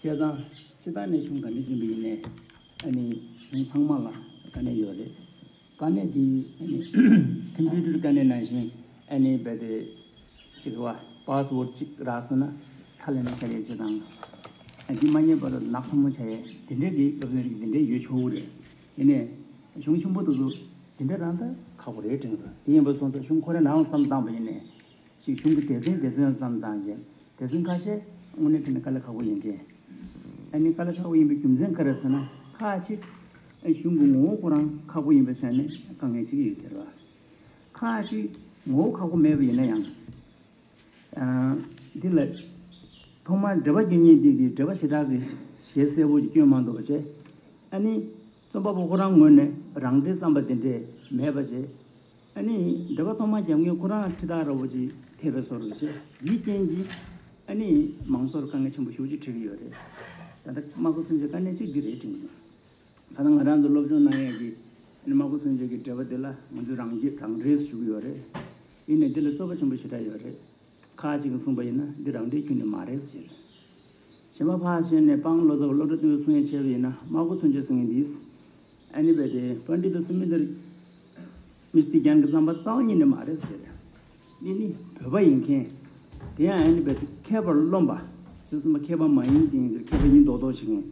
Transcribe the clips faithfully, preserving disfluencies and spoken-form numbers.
བྱས་ཙང་སྤྱིར་བཏང་ནས་གཞུང་ག་འདྲ་ཡིན་པ་ཡིན་ནའི་ཨ་ནི་གཞུང་ཚང་མ་ལ་དཀའ་གནད་ཡོད་རེད། དཀའ་གནད་དེ་ཨ་ནི་ཀམ་པུ་ཊར་དཀའ་གནད་ནང་བཞིན་ཨ་ནི་རྦད་དེ་ཅིག་བ་པཱ་སི་ཝར་ཌི་ཅིག་རག་སོང་ན་ཧ་ལས་ན་ཆ་ཡས་ཅིག་དང་ཨ་འདི་མ་རྙེད་པར་ནག་ཚ་མོ་ཆ་ཡས་དེ་འདྲའི་གི་སློབ་ཚན་རིགས་དེ་འདྲའི་ཡོད་ཆོག་གི་རེད། ཡིན་ནའི་གཞུང་ཆེན་པོ་དེ་ཚོ་དེ་འདྲ་རང་ད་ཁག་པོ་རེད་དྲན་གི་འདུག་དེ་ཡིན་པ་སོང་ཙང་གཞུང་ཁོ་རང་ནང་བསམ་བཏང་པ་ཡིན་ནའི། ཅིག་གཞུང་གི་སྡེ་ཚན་སྡེ་ཚན་ཙམ་དང་ཅིག་སྡེ་ཚན་ཁ་ཤས་དངོས་གནས་དྲང་གནས་དཀའ་ལས་ཁག་པོ་ཡིན་མཁན། ཨ་ནི་དཀའ་ལས་ཁག་པོ་ཡིན་པའི་རྒྱུ་མཚན་ག་རེ་ཟེར་ན་ཁག་ཅིག་གཞུང་གི་ངོ་བོ་ཁོ་རང་ཁག་པོ་ཡིན་པའི་ཆ་ནས་དཀའ་ངལ་ཅིག་ཡོད་ཟེར་བ། ཁག་ཅིག་ངོ་བོ་ཁག་པོ་མེད་པ་ཡིན་ན་ཡང་། ཨ། འདི་ལ་ཐོག་མར་འགྲེལ་པ་རྒྱག་མཁན་དེ་གིས་འགྲེལ་པ་ཞེ་དྲག་གི་ཞལ་གསལ་པོ་ཞིག་སྐྱོན་མ་འདུག་པ་བྱས། ཨ་ནི། རྩོམ་པ་པོ་ཁོ་རང་ངོས་ནས་རང་འགྲེལ་བརྩམས་པ་དེ་འདྲས་མེད་པ་བྱས། ཨ་ནི་འགྲེལ་པ་ཐོག་མ་རྒྱབ་མཁན་ཁོ་རང་ཁྲི་ཐག་རིང་པོ་ཅིག་ཐེབས་པའི་བཟོ་འདྲ་བྱས། དེའི་རྐྱེན་གྱིས་ཨ་ནི་མང་ཚོགས་ལ་དཀའ་ངལ་ཆེན་པོ་ཞེ་པོ་ཅིག་འཕྲད་ཀྱི་ཡོད་རེད། ད་ལྟ་སྨྲ་སྒོ་ཚུན་ཆད་དཀའ་གནད་གཅིག་འདི་རེད་དྲན་གྱི་འདུག་ད་ལྟ་ང་རང་ཚོ་སློབ་སྦྱོང་གནང་ཡས་ཀྱི་ཨ་ནི་སྨྲ་སྒོ་ཚུན་ཆད་ཀྱི་འགྲེལ་པ་འདི་ལ་ང་ཚོས་རང་འགྲེལ་རང་འགྲེལ་ཞུ་གི་ཡོད་རེད། ཡིན་ནའི་འདི་ལ་རྩོད་པ་ཆེན་པོ་ཞེ་དྲག་ཡོད་རེད། ཁག་ཅིག་གིས་གསུངས་པ་ཡིན་ན་འདི་རང་འགྲེལ་ཁྱོན་ནས་མ་རེད་ཟེར། གཞན་པ་ཕར་ཕྱིན་ནས་སྤང་བློ་བཟང་བློ་གྲོས་བསྟན་པའི་གསུང་ཡས་བྱས་པ་ཡིན་ན་སྨྲ་སྒོ་ཚུན་ཆད་གསུང་ཡས་འདིས། ཨ་ནི་རྦད་དེ་པཎྜི་ཏ་སུ་མི་ཏྲ་མི་སྟི་རྒྱན་གྱི་བརྩམས་པ་རྩ་བ་ཉིད་ནས་མ་རེད་ཟེར། འདི་ནི་བོད་པ་ཡིན་མཁན། དེ་ཡང་ཨ་ནི་རྦད་དེ་མཁས་པར་རློམ་པ། སོ་སོ་མ་མཁས་པ་མ་ཡིན་ཅིང་མཁས་པ་ཡིན་མདོག་མདོག་བྱེད་མཁན།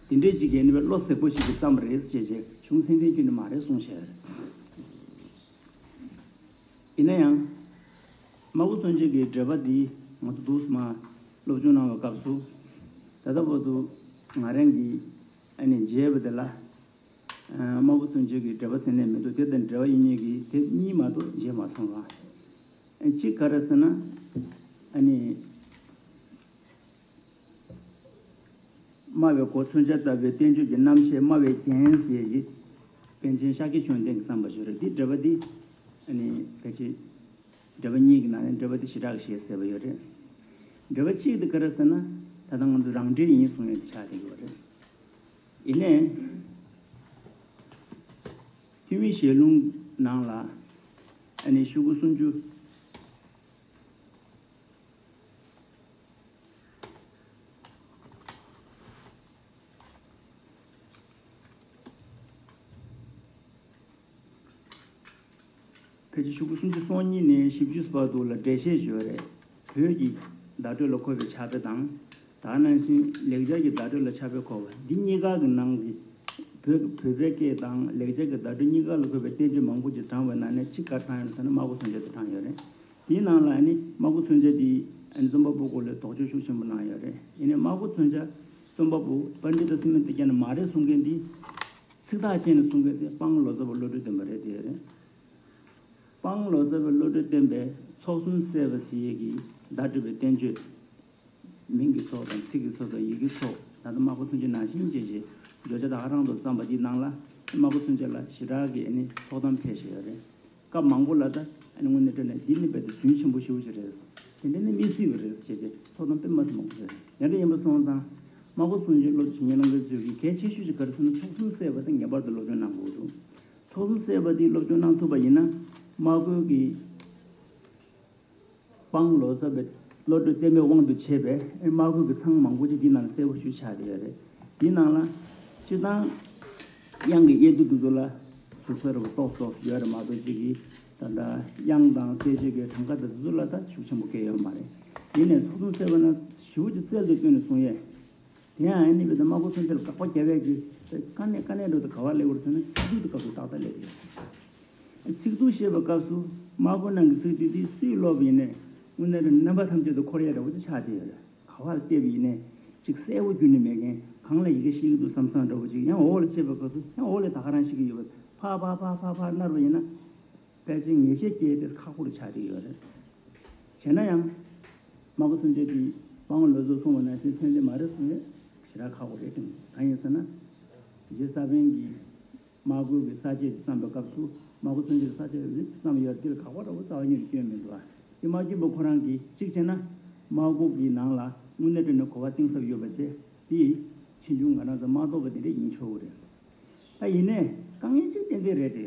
དེ་འདྲས་ཅིག་གིས་ཨ་ནི་རྦད་བློ་གཟེར་པོ་ཞིག་གིས་བརྩམས་པ་རེད་ཟེར་བྱས་གཞུང་མཚན་ལྡན་ཁྱོན་ནས་མ་རེད་གསུངས་བཞག་ཡོད་རེད། ཡིན་ན་ཡང་། སྨྲ་སྒོ་ཚུན་ཆད་ཀྱི་འགྲེལ་པ་འདི་ང་ཚོ་འདུག་སེ་མར་སློབ་སྦྱོང་གནང་བའི་སྐབས་སུ། ད་ལྟ་བར་དུ་ང་རང་གིས་ཨ་ནི་མཇལ་བ་དེ་ལ། ཨ། སྨྲ་སྒོ་ཚུན་ཆད་ཀྱི་འགྲེལ་པ་ཟེར་ནས་མི་འདུག་དེབ་དང་འགྲེལ་པ་དབྱིག་གཉེན་གྱི་དེབ་གཉིས་མ་གཏོགས་མཇལ་མ་སོང་བ། ཨ། གཅིག་ག་རེ་ཟེར་ན། ཨ་ནི། སྨྲ་བའི་གོ་མཚོན་བྱ་ལྟ་བུའི་བསྟན་བཅོས་ཀྱི་རྣམ་བཤད་སྨྲ་བའི་རྒྱན་ཟེར་ཡི། པཎ་ཆེན་ཤཱཀྱ་བཅོམ་ལྡན་གྱིས་བརྩམས་པ་ཞིག་རེད། འདི་འགྲེལ་པ་འདི། ཨ་ནི་ཕལ་ཆེར་འགྲེལ་པ་གཉིས་ཀྱི་ནང་ནས་འགྲེལ་པ་འདི་ཞེ་དྲག་ཞེས་ཟེར་བ་ཡོད་རེད། འགྲེལ་པ་གཅིག་འདི་ག་རེ་ཟེར་ན། ད་ལྟ་ང་ཚོ་རང་འགྲེལ་ཡིན་གསུང་ཡས་དེ་ཆགས་བསྡད་ཡོད་རེད། ཡིན་ནའི། ཐོན་མིའི་ཞལ་ལུང་ནང་ལ། ཨ་ནི་ཤོག་གུ་སུམ་ཅུ། ཕལ་ཆེར་ཤོག་གུ་སུམ་ཅུ་སོ་གཉིས་ནས་བཞི་བཅུ་བར་དུ་ལ་འགྲེལ་བཤད་ཡོད་རེད། བོད་ཀྱི་བརྡ་སྤྲོད་ལ་འཁོད་པའི་ཕྱག་དཔེ་དང་། དེ་ནང་བཞིན་ལེགས་སྦྱར་གྱི་བརྡ་སྤྲོད་ལ་ཕྱག་དཔེ་འཁོད་པ་འདི་གཉིས་ཀ་གི་ནང་གི་བོད་བོད་པའི་སྐད་དང་ལེགས་སྦྱར་གྱི་བརྡ་སྤྲོད་གཉིས་ཀ་ལ་འཁོད་པའི་བསྟན་བཅོས་མང་པོ་ཅིག་དྲངས་པའི་ནང་ནས་གཅིག་ག་རེ་དྲངས་ཡོད་ཟེར་ན་སྨྲ་སྒོ་མཚོན་བྱེད་དུ་དྲངས་ཡོད་རེད། དེའི་ནང་ལ་ནི་སྨྲ་སྒོ་མཚོན་བྱ་དེ་རྩོམ་པ་པོའི་སྐོར་ལ་དོགས་གཅོད་ཤུགས་ཆེན་པོ་གནང་ཡོད་རེད། ཡིན་ནའི་སྨྲ་སྒོ་མཚོན་བྱ་རྩོམ་པ་པོ་པཎྜི་ཏ་སུ་མི་ཏྲ་རྒྱན་མ་རེད་གསུང་མཁན་དེ། ཚིག་ཐག་བཅད་ནས་གསུང་མཁན་དེ་སྤང་ལོ་ཙཱ་བ་བློ་གྲོས་བསྟན་པ་རེད་དེ་རེད། སྤང་ལོ་ཙཱ་བ་བློ་གྲོས་བསྟན་པས་ཚོགས་གསུམ་གསལ་བ་ཟེར་ཡས་ཀྱི་བརྡ་སྤྲོད་པའི་བསྟན་བཅོས། མིང་གི་ཚོགས་དང་ཚིག་གི་ཚོགས་དང་ཡི་གེའི་ཚོགས། ད་ལྟ་སྨྲ་སྒོ་མཚོན་བྱེད་ནང་བཞིན་བྱས་བྱས་བརྗོད་བྱ་ད་ག་རང་དུ་བརྩམས་པ་འདིའི་ནང་ལ་སྨྲ་སྒོ་མཚོན་བྱེད་ལ་ཞེ་དྲག་གི་ཨ་ནི་ཚོགས་གཏམ་ཕལ་ཆེར་ཡོད་རེད། སྐབས་མང་པོ་ལ་ད་ཨ་ནི་དངོས་གནས་དྲང་གནས་འདི་ནི་རྦད་དེ་ཟུན་ཆེན་པོ་ཞེ་པོ་ཞིག་རེད། དེ་འདྲ་ནི་མི་སྲིད་པ་རེད་ཅེས་ཏེ་ཚོགས་གཏམ་དཔེ་མ་སྲིད་མང་པོ་ཡོད་རེད། དེ་འདྲ་ཡིན་པ་སོང་ཙང་སྨྲ་སྒོ་མཚོན་བྱེད་སློབ་སྦྱོང་གཉེར་གནང་མཁན་ཚོས་ཀྱི་གལ་ཆེ་ཤོས་ཤིག་ག་རེ་ཟེར་ན་ཚོགས་གསུམ་གསལ་བ་དེ་ངེས་པར་དུ་སློབ་སྦྱོང་གནང་དགོས་འདུག་ཚོགས་གསུམ་གསལ་བ་དེ་སློབ་སྦྱོང་གནང་ཐུབ་པ་ཡིན་ན་སྨྲ་སྒོ་གི་སྤང་ལོ་ཙཱ་བའི་བློ་གྲོས་བསྟན་པའི་དབང་དུ་བྱས་པའི་སྨྲ་སྒོ་གི་ཚང་མང་པོ་ཅིག་འདི་ནང་གསལ་པོ་ཞིག་ཆགས་བསྡད་ཡོད་རེད། འདི་ནང་ལ་སྤྱིར་བཏང་དབྱངས་ཀྱི་དབྱེ་བསྡུ་འདི་ཚོ་ལ་ཟུར་ཟ་རུ་ཏོག་ཙམ་ཡོད་རེད་མ་གཏོགས་ཅིག་གིས་ད་ལྟ་དབྱངས་དང་གསལ་བྱེད་ཀྱི་གྲངས་ཀ་དང་འདི་ཚོ་ལ་ད་ཤུགས་ཆེན་པོ་སྐྱེ་ཡོད་མ་རེད། ཡིན་ནའི་ཚོགས་གསུམ་གསལ་བ་ན་ཞེ་པོ་ཅིག་རྩལ་དུ་བཏོན་ནས་གསུང་ཡས། དེ་ཡང་ཨ་ནི་རྦད་དེ་སྨྲ་སྒོ་མཚོན་བྱེད་ལ་དགག་པ་རྒྱབ་ཡས་ཀྱི་དཀའ་གནད་དཀའ་གནད་འགྲོ་དུས་ག་པར་སླེབས་ཡོད་རེད་ཟེར་ན་ཚིག་སྡུད་དེ་སྐབས་སུ་ཏག་ཏག་སླེབས་ཡོད། ཚིག་སྡུད་བཤད་པའི་སྐབས་སུ་སྨྲ་སྒོ་ནང་གི་ཚིག་སྡུད་དེ་སུས་ཀློག་པ་ཡིན་ནའི་དངོས་གནས་རང་རྣམ་པ་ཐམས་ཅད་དུ་འཁོར་ཡས་འདྲ་བོ་ཅིག་ཆགས་བསྡད་ཡོད་རེད། ག་པར་བལྟས་པ་ཡིན་ནའི་ཅིག་གསལ་པོ་ཁྱོན་ནས་མེད་མཁན་གང་ལ་ཡི་གེ་ཤེས་ཀྱི་འདུག་བསམ་བསམ་འདྲ་བོ་ཅིག་ཡང་འོག་ལ་བལྟས་པའི་སྐབས་སུ་ཡང་འོག་ལ་ད་ག་རང་ཤེས་ཀྱི་ཡོད་པ་ཕར་ཕར་ཕར་ཕར་ནར་བ་ཡིན་ན། ཕལ་ཆེར་ངེས་ཤེས་སྐྱེ་དེ་ཁག་པོ་རུ་ཆགས་ཀྱི་ཡོད་རེད། བྱས་ན་ཡང་། སྨྲ་སྒོ་མཚོན་བྱེད་ཀྱི་སྤང་བློ་ཙཱ་གསུངས་པ་ནང་བཞིན་མཚན་དེ་མ་རེད་གསུངས་ཡོད། ཞེ་དྲག་ཁག་པོ་རེད་དྲན། གང་ཡིན་ཟེར་ན། རྗེ་ས་པཎ་གྱིས་སྨྲ་སྒོ་གི་ས་བཅད་བརྩམས་པའི་སྐབས་སུ་སྨྲ་སྒོ་མཚོན་བྱེད་ཀྱི་ས་བཅད་རིགས་བརྩམས་ཡོད་དེ་ལ་ག་པར་འདྲ་བོ་རྩ་བ་ཉིད་ནས་སྐྱོན་མི་འདུག་ཨ། དེ་མ་སྐྱོན་པ་ཁོ་རང་གིས་གཅིག་བྱས་ན། སྨྲ་སྒོ་གི་ནང་ལ་དངོས་གནས་དྲང་གནས་གོ་བ་གཏིང་ཟབ་ཡོད་པ་དེ། དེ་ཕྱིས་འབྱུང་ང་རང་ཚོ་མ་གཏོགས་པ་དེ་འདྲ་ཡིན་ཆོག་གི་རེད། ད་ཡིན་ནའི་དཀའ་ངལ་གཅིག་ཏན་ཏན་རེད་དེ།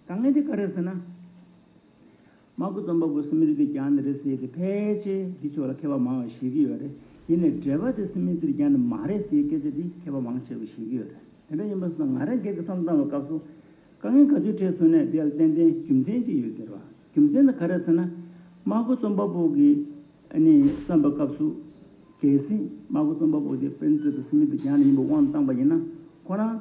དཀའ་ངལ་དེ་ག་རེ་རེད་ཟེར་ན། སྨྲ་སྒོ་རྩོམ་པ་པོ་སུ་མི་ཏྲ་རྒྱན་རེད་ཟེར་ཏེ་ཕལ་ཆེར་འདི་ཕྱོགས་ལ་མཁས་པ་མང་བ་ཞིག་ཡོད་རེད། དེ་ནས་འབྲེལ་བ་དེ་སེམས་མེད་ཚིར་རྒྱག་ནས་མ་རེད་ཟེར་སྐད་ཆ་དེ་མཁས་པ་མང་ཆེ་བས་བཤད་ཀྱི་ཡོད་རེད། དེ་འདྲ་ཡིན་པ་སོང་ང་རང་སྒེར་གྱི་བསམ་བློ་བཏང་བའི་སྐབས་སུ་དཀའ་ངལ་ག་ཚོད་འཕྲད་སོང་ནས་དེ་ལ་ཏན་ཏན་རྒྱུ་མཚན་ཅིག་ཡོད་ཟེར་བ། རྒྱུ་མཚན་ནི་ག་རེ་ཟེར་ན། དམག་དཔོན་རྩོམ་པ་པོ་གིས་ཨ་ནི་བསམ་པའི་སྐབས་སུ། གལ་སྲིད་དམག་དཔོན་རྩོམ་པ་པོ་དེ་པན་ཙི་དང་སེམས་མེད་དུ་རྒྱག་ནས་ཡིན་པའི་དབང་དུ་བཏང་པ་ཡིན་ན། ཁོ་རང་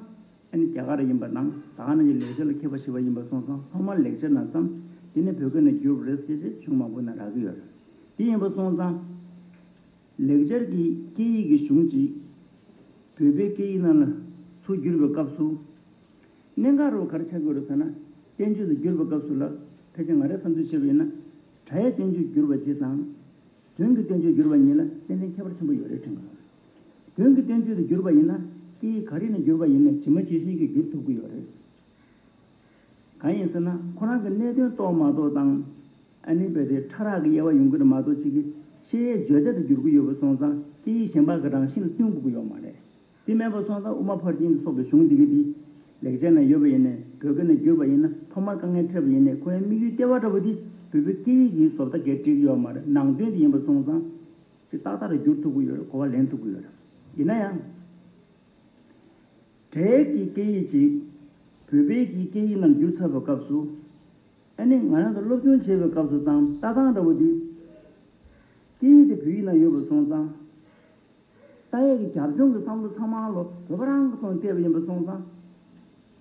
ཨ་ནི་རྒྱ་གར་ཡིན་པ་དང་ད་ག་ནང་བཞིན་ལེགས་སྦྱར་ལ་མཁས་པ་ཞེ་པོ་ཡིན་པ་སོང་ཙང་ཐོག་མར་ལེགས་སྦྱར་ནང་བརྩམས། དེ་ནས་བོད་སྐད་ནང་བསྒྱུར་བ་རེད་ཟེར་བྱས་གཞུང་མང་པོ་ནང་རག་གི་ཡོད་རེད། དེ་ཡིན་པ་སོང་ཙང་། ལེགས་སྦྱར་གྱི་སྐད་ཡིག་གི་གཞུང་ཅིག་བོད་པའི་སྐད་ཡིག་ནང་ལ་ཚུར་བསྒྱུར་བའི་སྐབས་སུ། གནད་འགག་རུ་ག་རེ་ཆགས་ཀྱི་ཡོད་རེད་ཟེར་ན། བསྟན་བཅོས་སུ་བསྒྱུར་བའི་སྐབས་སུ་ལ་ཕལ་ཆེར་ང་རའི་བསམ་ཚུལ་བྱས་པ་ཡིན་ན། སྒྲ་ཡི་བསྟན་བཅོས་བསྒྱུར་བ་ཅིག་དང་། དོན་གྱི་བསྟན་བཅོས་བསྒྱུར་བ་གཉིས་ལ་ཏན་ཏན་ཁྱད་པར་ཆེན་པོ་ཡོད་རེད་དྲན་གྱི་འདུག་དོན་གྱི་བསྟན་བཅོས་དེ་བསྒྱུར་བ་ཡིན་ན་སྐད་ཡིག་ག་རེ་ནས་བསྒྱུར་བ་ཡིན་ནའི་ཇི་མ་ཇི་བཞིན་གྱིས་བསྒྱུར་ཐུབ་ཀྱི་ཡོད་རེད། གང་ཡིན་ཟེར་ན་ཁོ་རང་གི་གནད་དོན་རྟོགས་མ་རྟོགས་དང་། ཨ་ནི་རྦད་དེ་ཕྲ་རགས་ཀྱི་དབྱེ་བ་ཡོང་གི་རེད་མ་གཏོགས་ཅིག་གི་བཤད་ཡས་བརྗོད་བྱ་དེ་བསྒྱུར་གྱི་ཡོད་པ་སོང་ཙང་སྐད་ཡིག་གཞན་པ་གི་རང་བཞིན་ལ་བསྟུན་དགོས་ཀྱི་ཡོད་མ་རེད། དེ་མེད་པ་སོང་ཙང་དབུ་མ་ཕར་ཕྱིན་གྱི་སོགས་པའི་གཞུང་འདི་གི་འདི་ལེགས་སྦྱར་ན་ཡོད་པ་ཡིན་ནའི་བོད་སྐད་ནང་བསྒྱུར་བ་ཡིན་ན་ཐོག་མར་དཀའ་ངལ་འཕྲད་པ་ཡིན་ནའི་ཁོ་ཡང་དམིགས་ཡུལ་ལྟེ་བ་འདྲ་བོ་འདི་བོད་པའི་སྐད་ཡིག་གི་བཟོ་ལྟ་གས་སྤྲད་ཀྱི་ཡོད་མ་རེད། ནང་དོན་དེ་ཡིན་པ་སོང་ཙང་ཅིག་ཏག་ཏག་རེ་བསྒྱུར་ཐུབ་ཀྱི་ཡོད་རེད། གོ་བ་ལེན་ཐུབ་ཀྱི་ཡོད་རེད། ཡིན་ན་ཡང་། གྲས་ཀྱི་སྐད་ཡིག་ཅིག་བོད་པའི་གི་སྐད་ཡིག་ནང་བསྒྱུར་ཚར་བའི་སྐབས་སུ། ཨ་ནི་ང་རང་ཚོ་སློབ་སྦྱོང་བྱེད་པའི་སྐབས་སུ་དང་ལྟ་སྟངས་འདྲ་བོ་འདི། སྐད་ཡིག་དེ་བོད་ཡིག་ནང་ཡོད་པ་སོང་ཙང་། ལྟ་ཡས་ཀྱི་རྒྱབ་ལྗོངས་ཀྱི་བསམ་བློ་ཚང་མ་ལོ་བོད་པ་རང་གི་ཐོག་ནས་བལྟས་པ་ཡིན་པ་སོང་ཙང་།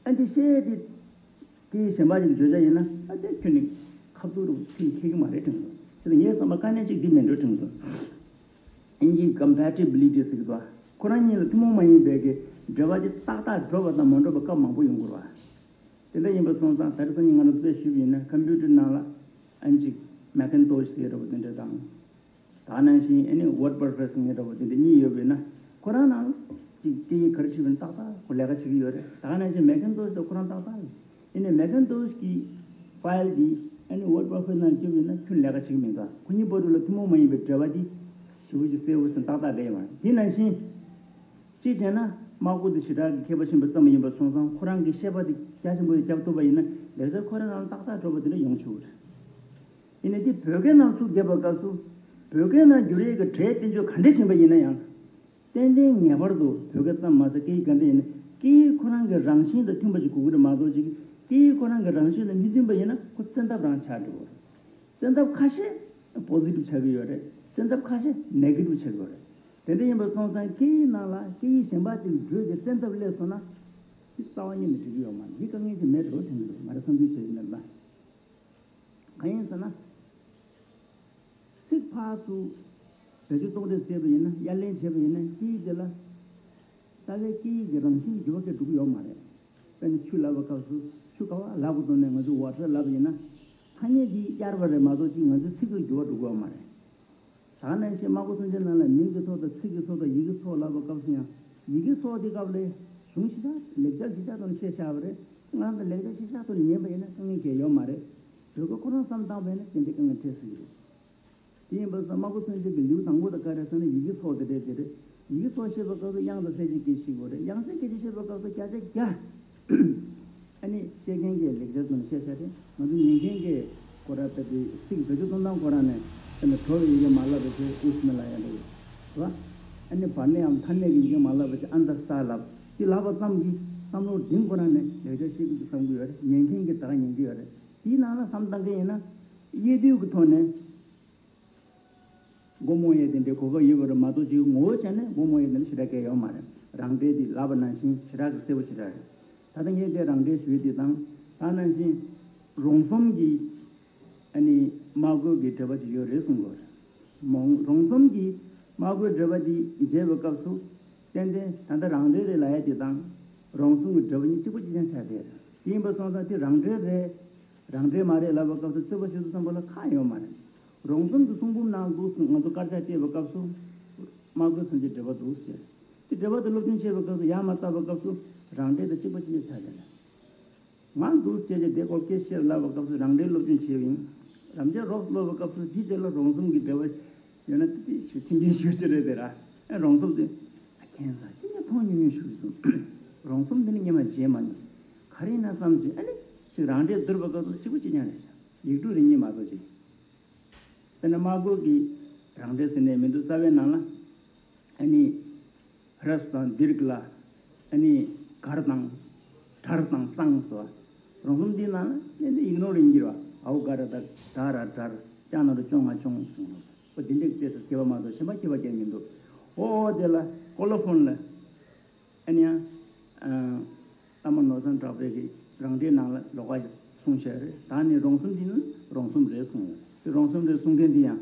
ཨ་འདི་བཤད་ཡས་དེ་སྐད་ཡིག་གཞན་པ་ཞིག་བརྗོད་བྱ་ཡིན་ན་ཨ་དེ་ཁྱོན་ནས་ཁ་ཐུག་རུ་ཁྱོན་ནས་ཁེལ་གྱི་མ་རེད་དྲན་སོང་། དེ་ལ་ངའི་བསམ་པ་དཀའ་གནད་ཅིག་འདི་མིན་འགྲོ་དྲན་སོང་། ཨིན་ཇིའི་compatibility་ཟེར་གྱི་འདུག་ཁོ་རང་གཉིས་ལ་ཐུན་མོང་མ་ཡིན་པའི་གི་འབྲེལ་བ་དེ་ཏག་ཏག་འགྲོ་བ་དང་མ་འགྲོ་བ་སྐབས་མང་པོ་ཡོང་གི་རེད་བ། དེ་འདྲ་ཡིན་པ་སོང་ཙང་ད་རེས་སང་ཉིན་ང་རང་ཚོས་ཞུས་པ་ཡིན་ན་ཀམ་པུ་ཊར་ནང་ལ་ཨ་ནི་ཅིག་Macintosh་ཟེར་འདྲ་བོ་དེ་འདྲ་དང་། ད་ནང་བཞིན་ཨ་ནི་word processing་ཟེར་འདྲ་བོ་དེ་འདྲ་གཉིས་ཡོད་པ་ཡིན་ན་ཁོ་རང་ནང་ཅིག་སྐད་ཡིག་ག་རེ་བྲིས་པ་ཡིན་ན་ཏག་ཏག་ཁོ་ལས་ཀ་བྱེད་ཀྱི་ཡོད་རེད། ད་ནང་བཞིན་Macintosh་དེ་ཁོ་རང་ཏག་ཏག་རེད། ཨ་ནི་Macintosh་གི་file་དེ་ཨ་ནི་word processing་ནང་བཅུག་པ་ཡིན་ན་ཁྱོན་ལས་ཀ་བྱེད་ཀྱི་མི་འདུག་ཁོ་གཉིས་བར་དུ་ལ་ཐུན་མོང་མ་ཡིན་པའི་འབྲེལ་བ་དེ་ཞེ་པོ་ཅིག་གསལ་པོ་ཞིག་ཏག་ཏག་རེད་ཡོད་རེད། དེ་ནང་བཞིན། གཅིག་བྱས་ན་དམག་སྒོ་དེ་ཞེ་དྲག་གི་མཁས་པ་ཆེན་པོ་ཙམ་ཡིན་པ་སོང་ཙང་ཁོ་རང་གི་བཤད་པ་དེ་རྒྱ་ཆེན་པོ་ཞིག་རྒྱབ་ཐུབ་པ་ཡིན་ན་ལེགས་སྦྱར་ཁོ་རང་རང་ཏག་ཏག་འགྲོ་བ་དེ་འདྲ་ཡོང་ཆོག་གི་རེད། ཡིན་ནའི་དེ་བོད་སྐད་ནང་ཚུར་བརྒྱབ་པའི་སྐབས་སུ་བོད་སྐད་ནང་བསྒྱུར་ཡས་ཀྱི་གྲས་བསྟན་བཅོས་ག་འདྲ་ཕྱིན་པ་ཡིན་ན་ཡང་། ཏན་ཏན་ངེས་པར་དུ་བོད་སྐད་ཙམ་མ་ཟད་སྐད་ཡིག་ག་འདྲ་ཡིན་ན་སྐད་ཡིག་ཁོ་རང་གི་རང་བཞིན་དང་མཐུན་པ་ཞིག་དགོས་ཀྱི་རེད་མ་གཏོགས་ཅིག་སྐད་ཡིག་ཁོ་རང་གི་རང་བཞིན་དང་མི་མཐུན་པ་ཡིན་ན་ཁོ་བཙན་ཐབས་རང་ཆགས་འགྲོ་གི་རེད། བཙན་ཐབས་ཁ་ཤས་positive་ཆགས་ཀྱི་ཡོད་རེད། བཙན་ཐབས་ཁ་ཤས་negative་ཆགས་ཀྱི་ཡོད་རེད། དེ་འདྲ་ཡིན་པ་སོང་ཙང་སྐད་ཡིག་ནང་ལ་སྐད་ཡིག་གཞན་པ་ཅིག་བགྲོས་ཏེ་བཙན་ཐབས་སླེབས་སོང་ན། འདི་རྩ་བ་ཉིད་ནས་འགྲིག་གི་ཡོད་མ་རེད། འདི་དཀའ་ངལ་ཅིག་མེད་འགྲོ་དྲན་གྱི་འདུག་ང་རང་བསམ་ཚུལ་བྱས་ཡིན་ན་ལ། གང་ཡིན་ཟེར་ན། ཚིག་ཕར་ཚུར་བེད་སྤྱོད་གཏོང་སྤྲོད་བྱས་པ་ཡིན་ན་དབྱར་ལེན་བྱས་པ་ཡིན་ན་སྐད་ཡིག་དེ་ལ། རྩ་བའི་སྐད་ཡིག་གི་རང་བཞིན་འགྱུར་བ་གང་ཡང་འགྲོ་གི་ཡོད་མ་རེད། དཔེར་ན་ཆུ་ལབ་པའི་སྐབས་སུ་ཆུ་ག་བ་ལབ་དགོས་དོན་ནས་ང་ཚོས་water་ལབ་པ་ཡིན་ན། ཐ་སྙད་འདི་དབྱར་བ་རེད་མ་གཏོགས་ཅིག་ང་ཚོའི་ཚིག་ལ་འགྱུར་བ་འགྲོ་གི་ཡོད་མ་རེད། ད་ག་ནང་བཞིན་དམག་སྒོ་མཚོན་ཆའི་ནང་ལ་མིང་གི་ཚོགས་དང་ཚིག་གི་ཚོགས་དང་ཡི་གེ་ཚོགས་ལབ་པའི་སྐབས་སུ་ཡང་ཡི་གེ་ཚོགས་དེ་སྐབས་ལ་གཞུང་ཞེ་དྲག་ལེགས་སྦྱར་གཞི་བཞག་ཐོག་ནས་བཤད་བཞག་པ་རེད། ང་ཚོ་ལེགས་སྦྱར་གཞི་བཞག་ཐོག་ནས་ཉན་པ་ཡིན་ན་དཀའ་ངལ་གང་ཡང་ཡོད་མ་རེད། བོད་སྐད་ཁོ་རང་བསམ་བཏང་བ་ཡིན་ན་དེ་འདྲའི་དཀའ་ངལ་འཕྲད་སྲིད་ཀྱི་རེད། དེ་ཡིན་པ་སོང་དམག་སྒོ་མཚོན་ཆའི་གི་ལེའུ་དང་པོ་དེ་ག་རེ་ཟེར་ན་ཡི་གེ་ཚོགས་དེ་རེད་དེ་རེད། ཡི་གེ་ཚོགས་བཤད་པའི་སྐབས་སུ་དབྱངས་དང་གསལ་བྱེད་སྐད་ཤེས་དགོས་རེད། དབྱངས་གསལ་སྐད་ཆ་བཤད་པའི་སྐབས་སུ་བརྒྱ་ཆ་བརྒྱ། ཨ་ནི་བཤད་མཁན་གྱིས་ལེགས་སྦྱར་ཙམ་བཤད་བྱ་རེད། ང་ཚོ་ཉན་མཁན་གྱིས་ཁོ་ར་དཔེ་དེ་ཚིག་བེད་སྤྱོད་གཏོང་སྟངས་ཁོ་ར་ནས་དཔེར་ན་དྲོ་བའི་ཡི་གེ་མ་ལབ་པ་བྱས་ཨུ་སྨེ་ལ་ཡ་འདྲ་ཡོད་རེད་བ། ཨ་ནི་བར་ནས་ཡང་མཐར་གནས་ཀྱི་ཡི་གེ་མ་ལབ་པ་བྱས་ཨ་འདྲ་ས་ལབ་དེ་ལབ་པ་ཙམ་གྱིས་བསམ་བློ་འདི་ཁོ་ར་ནས་ལེགས་སྦྱར་ཤེས་ཀྱི་འདུག་བསམ་གྱི་ཡོད་རེད། ཉན་མཁན་གྱིས་ད་ག་ཉན་གྱི་ཡོད་རེད། དེའི་ནང་ལ་བསམ་བཏང་མཁན་ཡིན་ན་དབྱེ་སྡུད་ཀྱི་ཐོག་ནས། མགོ་རྨོངས་ཡས་དེ་འདྲའི་གོ་སྐབས་ཡོད་པ་རེད་མ་གཏོགས་ཅིག་ངོ་བོ་བྱས་ནས་མགོ་རྨོངས་ཡས་དེ་འདྲ་ཞེ་དྲག་གང་ཡང་ཡོད་མ་རེད། རང་འགྲེལ་དེ་ལབ་པ་ནང་བཞིན་ཞེ་དྲག་གི་གསལ་པོ་ཞེ་དྲག་རེད། ད་ལྟ་ངས་དེ་རང་འགྲེལ་ཞུས་དེ་དང་ད་ནང་བཞིན་རོང་ཟོམ་གྱི་ཨ་ནི་དམག་རྒོལ་གྱི་འབྲེལ་བ་ཅིག་ཡོད་རེད་གསུང་གི་ཡོད་རེད། མོང་རོང་ཟོམ་གྱི་དམག་རྒོལ་འབྲེལ་བ་དེ་མཇལ་བའི་སྐབས་སུ་ཏན་ཏན་ད་ལྟ་རང་འགྲེལ་རེད་ལབ་ཡ་དེ་དང་རོང་ཟོམ་གྱི་འབྲེལ་བ་གཉིས་གཅིག་པ་གཅིག་རྐྱང་ཆགས་བསྡད་རེད། དེ་ཡིན་པ་སོང་ཙང་དེ་རང་འགྲེལ་རེད། རང་འགྲེལ་མ་རེད་ལབ་པའི་སྐབས་སུ་རྩོད་པ་བྱེད་ས་བསམ་པ་ལ་ཁག་ཡོད་མ་རེད། རོང་ཟོམ་གྱི་གསུང་འབུམ་ནང་འདུག་སེ་ང་ཚོ་དཀར་ཆག་བལྟས་པའི་སྐབས་སུ་དམག་རྒོལ་མཚོན་ཆའི་འགྲེལ་པ་འདུག་ཟེར། དེ་འགྲེལ་པ་དེ་སློབ་སྦྱོང་བྱས་པའི་སྐབས་སུ་ཡར་མར་བལྟ་བའི་སྐབས་སུ་རང་འགྲེལ་དང་གཅིག་པ་གཅིག་རྐྱང་ཆགས་བསྡད་ནས། ང་འདུག་སེ་བྱས་བྱས་དེ་སྐོར་སྐད་ཆ་བཤད་ལབ་པའི་སྐབས་སུ་རང་འགྲེལ་སློབ་སྦྱོང་བྱས་ཡིན། རབ་འབྱམས་རོབ་ཀློག་པའི་སྐབས་སུ་དེའི་རྗེས་ལ་རོང་ཟོམ་གྱི་འགྲེལ་པ་ཡོད་ན་དེ་དེ་ཞུ་ཐེངས་གཅིག་ཞུ་རྒྱུ་རེད་དེ་ར། ཨེ་རོང་ཟོམ་དེ་ཨ་ཁྱེད་ཚོ་ཅི་ནས་མཐོང་མྱོང་མྱོང་ཞུ་གི་སོང་། རོང་ཟོམ་དེ་ནི་སྔོན་མ་མཇལ་མ་མྱོང་། ག་རེ་ཡིན་ན་བསམ་བྱས་ཨ་ནི་ཞིག་རང་འགྲེལ་བསྡུར་བའི་སྐབས་སུ་གཅིག་པ་གཅིག་རྐྱང་རེད་ཤག་ཡིག་འབྲུ་རེ་གཉིས་མ་གཏོགས་ཅིག་དཔེར་ན་དམག་རྒོལ་གྱི་རང་འགྲེལ་ཟེར་ནས་མི་འདུག་རྩ་བའི་ནང་ལ། ཨ་ནི་ཧྲ་ས་དང་དིར་ལ། ཨ་ནི་གར་དང་གྲར་དང་སང་སོ། རོང་གསུམ་འདི་ནང་ལ་ནི་ཡིག་ནོར་ཡིན་གྱི་ར། ཨའུ་ག་ར་ད་ད་ར་དྲར། ཅང་ན་རུ་ཅོང་ང་ཅོང་གསུངས་ལོ། ཨོ་དེ་འདྲའི་སྐད་དུ་སྐྱེ་བ་མ་གཏོགས་གཞན་པ་སྐྱེ་བ་སྐྱེ་མི་འདུག་ཨོ་ཨོ་དེ་ལ་ཀོ་ལོ་ཕོན་ལ། ཨ་ནི་ཡང་ཨ་མ་ནོར་བཟང་གྲགས་པས་ཀྱི་རང་འགྲེལ་ནང་ལ་ལོགས་ཀ་གསུངས་བཞག་རེད། ད་ནི་རོང་གསུམ་འདི་ནི་རོང་གསུམ་རེད་གསུངས་ཡོད། དེ་རོང་གསུམ་རེད་གསུང་མཁན་འདི་ཡང་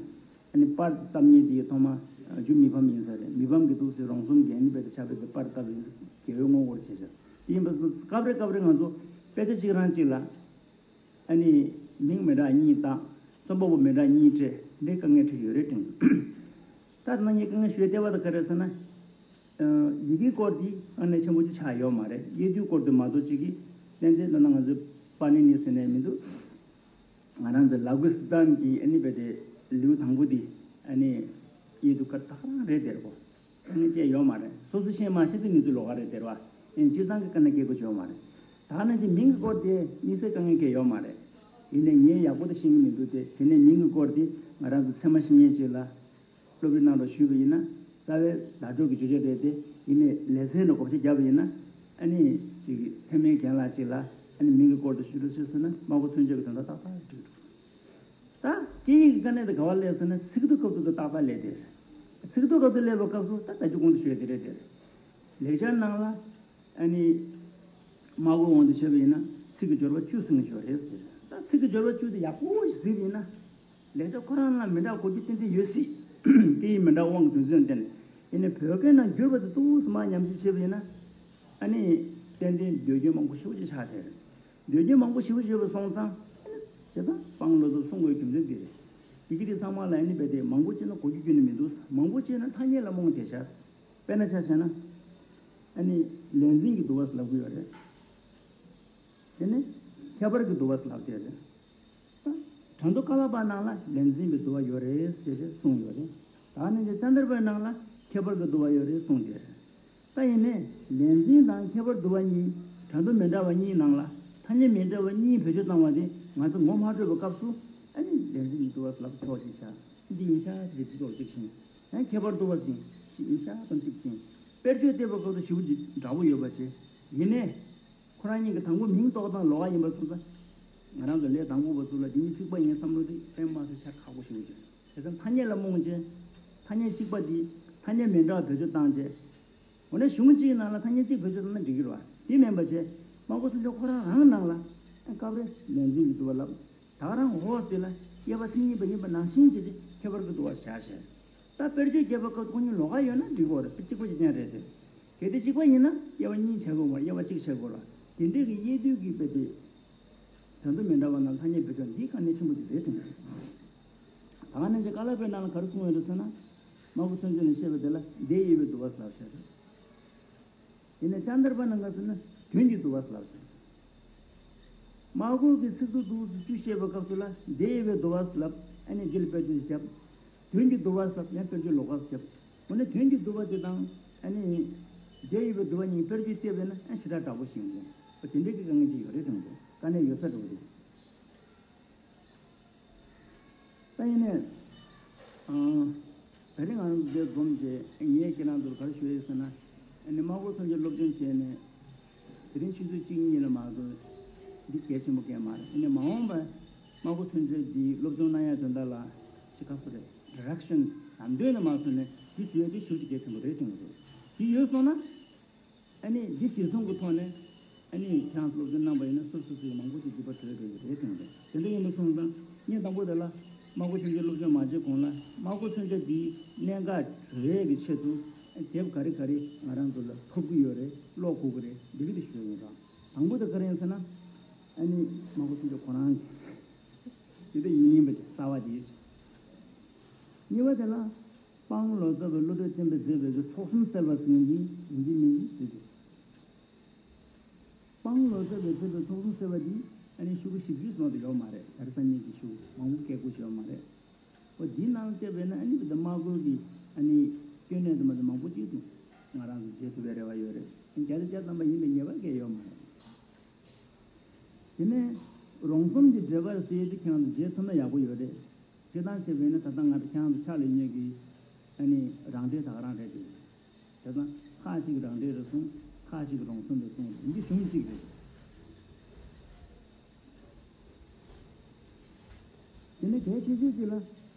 ཨ་ནི་པར་བཏབ་མཁན་འདི་ཐོག་མ་རྒྱུ་མི་ཕམ་ཡིན་ས་རེད། མི་ཕམ་གྱི་འདུག་ཟེར་རོང་གསུམ་གྱི་ཨ་ནི་དཔེ་དེ་ཆ་བེད་དེ་པར་བཏབ་ཡིན། དགེ་བའི་དངོས་པོར་བྱས་བཞག་དེ་ཡིན་པ་སྐབས་རེ་སྐབས་རེ་ང་ཚོ་དཔེ་ཆ་གཅིག་རང་གཅིག་ལ་ཨ་ནི་མིང་མི་འདྲ་གཉིས་བཏགས། རྩོམ་པ་པོ་མི་འདྲ་གཉིས་སྤྲད། འདི་དཀའ་ངལ་འཕྲད་ཀྱི་ཡོད་རེད་དྲན། ད་ནང་ཉིད་དཀའ་ངལ་ཞུ་ཡ་ལྟེ་བ་དེ་ག་རེ་ཟེར་ན། ཡི་གེའི་སྐོར་འདི་དཀའ་ངལ་ཆེན་པོ་ཅིག་ཆགས་ཡོད་མ་རེད། དབྱེ་བསྡུའི་སྐོར་དེ་མ་གཏོགས་ཅིག་གིས་ཏན་ཏན་ད་ནང་ང་ཚོའི་པཱ་ནི་ནི་ཟེར་ནས་མི་འདུག་ང་རང་ཚོ་ལ་གུ་སི་ཏན་གྱི་ཨ་ནི་བེ་དེ་ལེའུ་དང་པོ་འདི་ཨ་ནི་དབྱེ་བསྡུ་ཀ་ད་ག་རང་རེད་དེར་གོ། དཀའ་ངལ་ཅི་ཡང་ཡོད་མ་རེད། སོ་སོ་ཤེས་མ་ཤེས་དེ་ནི་ཚོའི་ལོགས་ཀ་རེད་དེར་བ། ཨེ་སྤྱིར་བཏང་གི་དཀའ་ངལ་སྐྱེ་དགོས་ཡོད་མ་རེད། ད་ནི་དེ་མིང་གི་སྐོར་དེ་དམིགས་བསལ་དཀའ་ངལ་སྐྱེ་ཡོད་མ་རེད། ཡིན་ནའི་ངས་ཡག་པོ་དེ་ཤེས་ཀྱི་མི་འདུག་སྟེ། དེ་ནས་མིང་གི་སྐོར་དེ་ང་རང་ཚོ་ཚད་མ་ཤེས་མཁན་ཅིག་ལ་སློབ་རིམ་ནང་ལ་ཞུས་པ་ཡིན་ན་རྩ་བའི་བརྡ་སྤྲོད་ཀྱི་བརྗོད་བྱ་རེད་དེ། ཡིན་ནའི་ལེ་ཚན་ལ་བགོ་བཤའ་བརྒྱབ་པ་ཡིན་ན་ཨ་ནི་ཅིག་ཚད་མའི་རྒན་ལགས་ཅིག་ལ་ཨ་ནི་མིང་གི་སྐོར་དུ་ཞུ་རོགས་ཞུས་ཟེར་ན་སྨྲ་སྒོ་ཚུན་ཆད་ཀྱི་དོན་དག་ཏག་ཏག་འགྲིག་འདུག་ད་སྐད་ཡིག་གི་དཀའ་གནད་དེ་ག་བ་སླེབས་ཟེར་ན་ཚིག་སྡུད་སྐབས་སུ་ཏག་ཏག་སླེབས་ཏེ། ཚིག་སྡུད་སྐབས་སུ་སླེབས་པའི་སྐབས་སུ་ད་ད་ཅི་གོང་དུ་ཞུས་དེ་རེད་དེ། ལེགས་སྦྱར་ནང་ལ་ཨ་ནི་སྨྲ་སྒོའི་དབང་དུ་བྱས་པ་ཡིན་ན་ཚིག་གི་སྦྱོར་བ་བཅུ་ཟིན་ཞོར་རེད་ཟེར། ད་ཚིག་གི་སྦྱོར་བ་བཅུ་དེ་ཡག་པོ་ཞིག་གཟིགས་པ་ཡིན་ན་ལེགས་སྦྱར་ཁོ་རང་ལ་མི་འདྲ་གོ་རྒྱུ་ཏན་ཏན་ཡོད་སྲིད། སྐད་ཡིག་མི་འདྲ་དབང་གི་དོན་ཚན་བསྟན། ཡིན་ནའི་བོད་སྐད་ནང་བསྒྱུར་བ་དེ་ཏོག་ཙམ་མར་ཉམས་ཞིབ་བྱས་པ་ཡིན་ན་ཨ་ནི་ཏན་ཏན་འདོད་སྐྱོན་མང་པོ་ཞེ་པོ་ཅིག་ཆགས་བསྡད་རེད། འདོད་རྒྱུ་མང་པོ་ཞེ་པོ་ཞེ་པོ་སོང་ཙང་། བྱས་ཙང་སྤང་བློ་ཚོ་གསུང་དགོས་རྒྱུ་མཚན་འདི་རེད། ཡི་གེ་འདི་ཚང་མ་ལ་ཨ་ནི་རྦད་དེ་མང་པོ་བྱས་ན་གོ་རྒྱུ་རྒྱུ་ནི་མི་འདུག་མང་པོ་བྱས་ན་ཐ་སྙད་ལ་རྨོངས་བསྡད་ཤག་དཔེར་ན་ཆ་བཞག་ན། ཨ་ནི་ལས་འཛིན་གྱི་བསྡུ་བ་ལབ་ཀྱི་ཡོད་རེད། དེ་ནས་ཁྱད་པར་གྱི་བསྡུ་བ་ལབ་བསྡད་རེད། ད་གྲངས་ཐོ་ཀ་ལ་པ་ནང་ལ་ལས་འཛིན་པའི་བསྡུ་བ་ཡོད་རེད་ཟེར་ཏེ་གསུངས་ཡོད་རེད། ད་ནི་ཅན་དར་པའི་ནང་ལ་ཁྱད་པར་གྱི་བསྡུ་བ་ཡོད་རེད་གསུངས་བསྡད་རེད། ད་ཡིན་ནའི་ལས་འཛིན་དང་ཁྱད་པར་བསྡུ་བ་གཉིས་གྲངས་ཐོ་མི་འདྲ་བ་གཉིས་ནང་ལ་ཐ་སྙད་མི་འདྲ་བ་གཉིས་བེད་སྤྱོད་བཏང་བ་དེ་ང་ཚོ་ངོ་མ་འཕྲོད་པའི་སྐབས་སུ་ཨ་ནི་ལས་འཛིན་གྱི་བསྡུ་བ་ལབ་ཆོག་ཅིག་བྱ། འདི་ཡིན་ཤག་ཅེས་འདི་ཚོ་གཅིག་བྱུང་། ཡང་ཁྱད་པར་བསྡུ་བ་ཟིན་ཅིག་ཡིན་ཤག་དང་གཅིག་བྱུང་། དཔེར་བརྗོད་བལྟས་པའི་སྐབས་སུ་ཞེ་པོ་ཅིག་འདྲ་པོ་ཡོད་པ་བྱས། ཡིན་ནའི། ཁོ་རང་གཉིས་ཀྱི་དང་པོ་མིང་འདོགས་སྟངས་ལོགས་ཀ་ཡིན་པ་སོང་ཙང་། ང་རང་ཚོ་ལས་དང་པོ་བ་ཚོ་ལ་འདི་གཉིས་གཅིག་པ་ཡིན་བསམ་བློ་དེ་དཔེ་མ་སྲིད་ཆགས་ཁག་པོ་ཞིག་ཡོད་ཀྱང་། དེ་ཙང་ཐ་སྙད་ལ་རྨོངས་བྱས། ཐ་སྙད་གཅིག་པ་འདི་ཐ་སྙད་མི་འདྲ་བ་བེད་སྤྱོད་བཏང་བྱས། འོ་ན་གཞུང་གཅིག་ནང་ལ་ཐ་སྙད་གཅིག་བེད་སྤྱོད་བཏང་ན་འགྲིག་གི་རེད་བ། དེ་མིན་པ་བྱས། སྨྲ་སྒོ་ཚུན་ཆད་ཁོ་རང་རང་ནང་ལ་སྐབས་རེ་ལས་འཛིན་གྱི་བསྡུ་བ་ལབ། ད་ག་རང་འོ་དེ་ལ་དབྱེ་བ་མཚན་ཉིད་པ་ཡིན་པ་ནང་བཞིན་བྱས་ཏེ་ཁྱད་པར་གྱི་བསྡུ་བ་བཞག་བྱས། ད་དཔེར་བརྗོད་བརྒྱབ་པའི་སྐབས་སུ་ཁོ་གཉིས་ལོགས་ཀ་ཡོད་ན་འགྲིག་གི་རེད། གཅིག་པ་གཅིག་རྐྱང་རེད་དེ། གལ་ཏེ་གཅིག་པ་ཡིན་ན་དབྱེ་བ་གཉིས་བྱེད་དགོས་མ་རེད། དབྱེ་བ་གཅིག་བྱེད་དགོས་རེད། དེ་འདྲའི་གི་དབྱེ་བསྡུ་གི་དཔེ་དེ། གྲངས་ཐོ་མི་འདྲ་བ་ནང་ཐ་སྙད་བེད་སྤྱོད་འདི་དཀའ་གནད་ཆེན་པོ་ཅིག་རེད་དྲན་གྱི་འདུག་ད་ག་ནང་བཞིན་ཀ་ལ་པའི་ནང་ལ་ག་རེ་གསུངས་ཡོད་རེད་ཟེར་ན། སྨྲ་སྒོ་ཚུན་ཆད་ནས་བཤད་པ་དེ་ལ་སྡེ་དབྱེ་བའི་བསྡུ་བ་ལབ་བྱས་རེད། དེ་ནས་ཅན་དར་པ་ནང་ག་ཟེར་ན་དོན་གྱི་བསྡུ་བ་ལབ་བྱས། སྨྲ་སྒོ་གི་ཚིག་སྡུད་འདུག་སེ་བཅུ་བཤད་པའི་སྐབས་སུ་ལ་སྡེ་དབྱེ་བའི་བསྡུ་བ་ལབ། ཨ་ནི་འདི་ལ་དཔེར་བརྗོད་བརྒྱབ། དོན་གྱི་བསྡུ་བ་ལབ། ཡང་དཔེར་བརྗོད་ལོགས་ཀ་བརྒྱབ། འོ་ན་དོན་གྱི་བསྡུ་བ་དེ་དང་ཨ་ནི་སྡེ་དབྱེ་བའི་བསྡུ་བ་གཉིས་དཔེར་བརྗོད་བལྟས་པས་ན་ཨ་ཞེ་དྲག་འདྲ་པོ་ཞིག་ཡོང་གི། འོ་དེ་འདྲའི་གི་དཀའ་ངལ་ཅིག་ཡོད་རེད་དྲན་གྱི་འདུག་དཀའ་གནད་ཡོད་ས་འདྲ་པོ་རེད། ད་ཡིན་ནའི། ཨང་། ད་རིང་ང་རང་ཚོ་འདིར་འཛོམས་བྱས་ངས་ཁྱེད་རང་ཚོར་ག་རེ་ཞུ་ཡི་ཟེར་ན། ཨ་ནི་སྨྲ་སྒོ་ཚུན་ཆད་སློབ་སྦྱོང་བྱས་ནས། དེ་རིང་ཆུ་ཚོད་གཅིག་གཉིས་ལ་མ་གཏོགས་འདི་གལ་ཆེན་པོ་གང་མ་རེད། ཨ་ནི་མ་འོངས་པར་སྨྲ་སྒོ་ཚུན་ཆད་འདི་སློབ་སྦྱོང་གནང་ཡ་དོན་དག་ལ་ཅི་ག་སུ་རེད། ཌི་རེག་ཤན་ལམ་སྟོན་ལ་མ་སོང་ནས་འདི་ཞུ་ཡ་འདི་ཞུ་རྒྱུ་གལ་ཆེན་པོ་རེད་དྲན་གྱི་འདུག་འདི་ཡོད་སོང་ན། ཨ་ནི་འདི་གཞིར་བཟུང་གི་ཐོག་ནས་ཨ་ནི་ཁྱེད་རང་ཚོ་སློབ་སྦྱོང་གནང་པ་ཡིན་ན་སོ་སོ་སོའི་མང་པོ་ཞིག་འགྱུར་བ་གྲོལ་འགྲོ་གི་རེད་དྲན་གྱི་འདུག་དེ་འདྲ་ཡིན་པ་སོང་ཙང་ངས་དང་པོ་དེ་ལ་སྨྲ་སྒོ་ཚུན་ཆད་སློབ་སྦྱོང་མ་བྱེད་གོང་ལ་སྨྲ་སྒོ་ཚུན་ཆད་འདིའི་གནད་འགག་གྲོལ་ཡས་ཀྱི་ཆེད་དུ་དེབ་ག་རེ་ག་རེ་ང་རང་ཚོ་ལ་ཐོབ་ཀྱི་ཡོད་རེད། ཀློག་དགོས་ཀྱི་རེད། འདི་གི་དེ་ཞུ་ཡ་ཡིན་རང་། དང་པོ་དེ་ག་རེ་ཡིན་ཟེར་ན། ཨ་ནི་སྨྲ་སྒོ་ཚུན་ཆད་ཁོ་རང་གི་དེ་དེ་ཡིན་ཡིན་པ་རྩ་བ་དེ། གཉིས་པ་དེ་ལ། སྤང་ལོ་ཙཱ་བའི་བློ་གྲོས་བསྟན་པའི་མཛད་པའི་ཚོགས་གསུམ་གསལ་བ་ཟེར་མཁན་འདི་ཡིན་གཅིག་མིན་གཅིག་ཟེར་གྱི། སྤང་ལོ་ཙཱ་བའི་མཛད་པའི་ཚོགས་གསུམ་གསལ་བ་འདི་ཨ་ནི་ཤོག་གུ་བཞི་བཅུའི་ཟུར་དུ་ཡོད་མ་རེད། ད་རེས་སང་ཉིན་གྱི་ཤོག་གུ་མང་པོ་སྐད་སྐུར་ཡོད་མ་རེད། འོ་འདིའི་ནང་བལྟས་པས་ན་ཨ་ནི་བི་ད་སྨྲ་སྒོ་གི་ཨ་ནི་སྐྱོན་གནད་དུ་མ་དུ་མང་པོ་ཅིག་འདུག་ང་རང་ཚོ་བརྗེད་ཐུབ་པའི་རེ་བ་ཡོད་རེད། བརྒྱ་ཆ་བརྒྱ་ཐམ་པ་ཡིན་པའི་ངེས་པ་གང་ཡང་ཡོད་མ་རེད། དེ་ནས་རོང་ཟོམ་གྱི་འགྲེལ་པ་ཟེར་ཡས་དེ་ཁྱེད་རང་ཚོ་མཇལ་ཐུབ་ན་ཡག་པོ་ཡོད་རེད། སྤྱིར་བཏང་བྱས་པས་ན་ད་ལྟ་ང་ཚོ་ཁྱེད་རང་ཚོ་ཕྱག་ལས་མྱོས་ཀྱི་ཨ་ནི་རང་འགྲེལ་ད་ག་རང་རེད་དེ། བྱས་ཙང་ཁ་ཅིག་རང་འགྲེལ་རེ་གསུངས། ཁ་ཅིག་རང་སོ་ནས་གསུངས། འདི་གཞུང་གཅིག་རེད། དེ་ནས་གལ་ཆེ་ཤོས་ཅིག་ལ།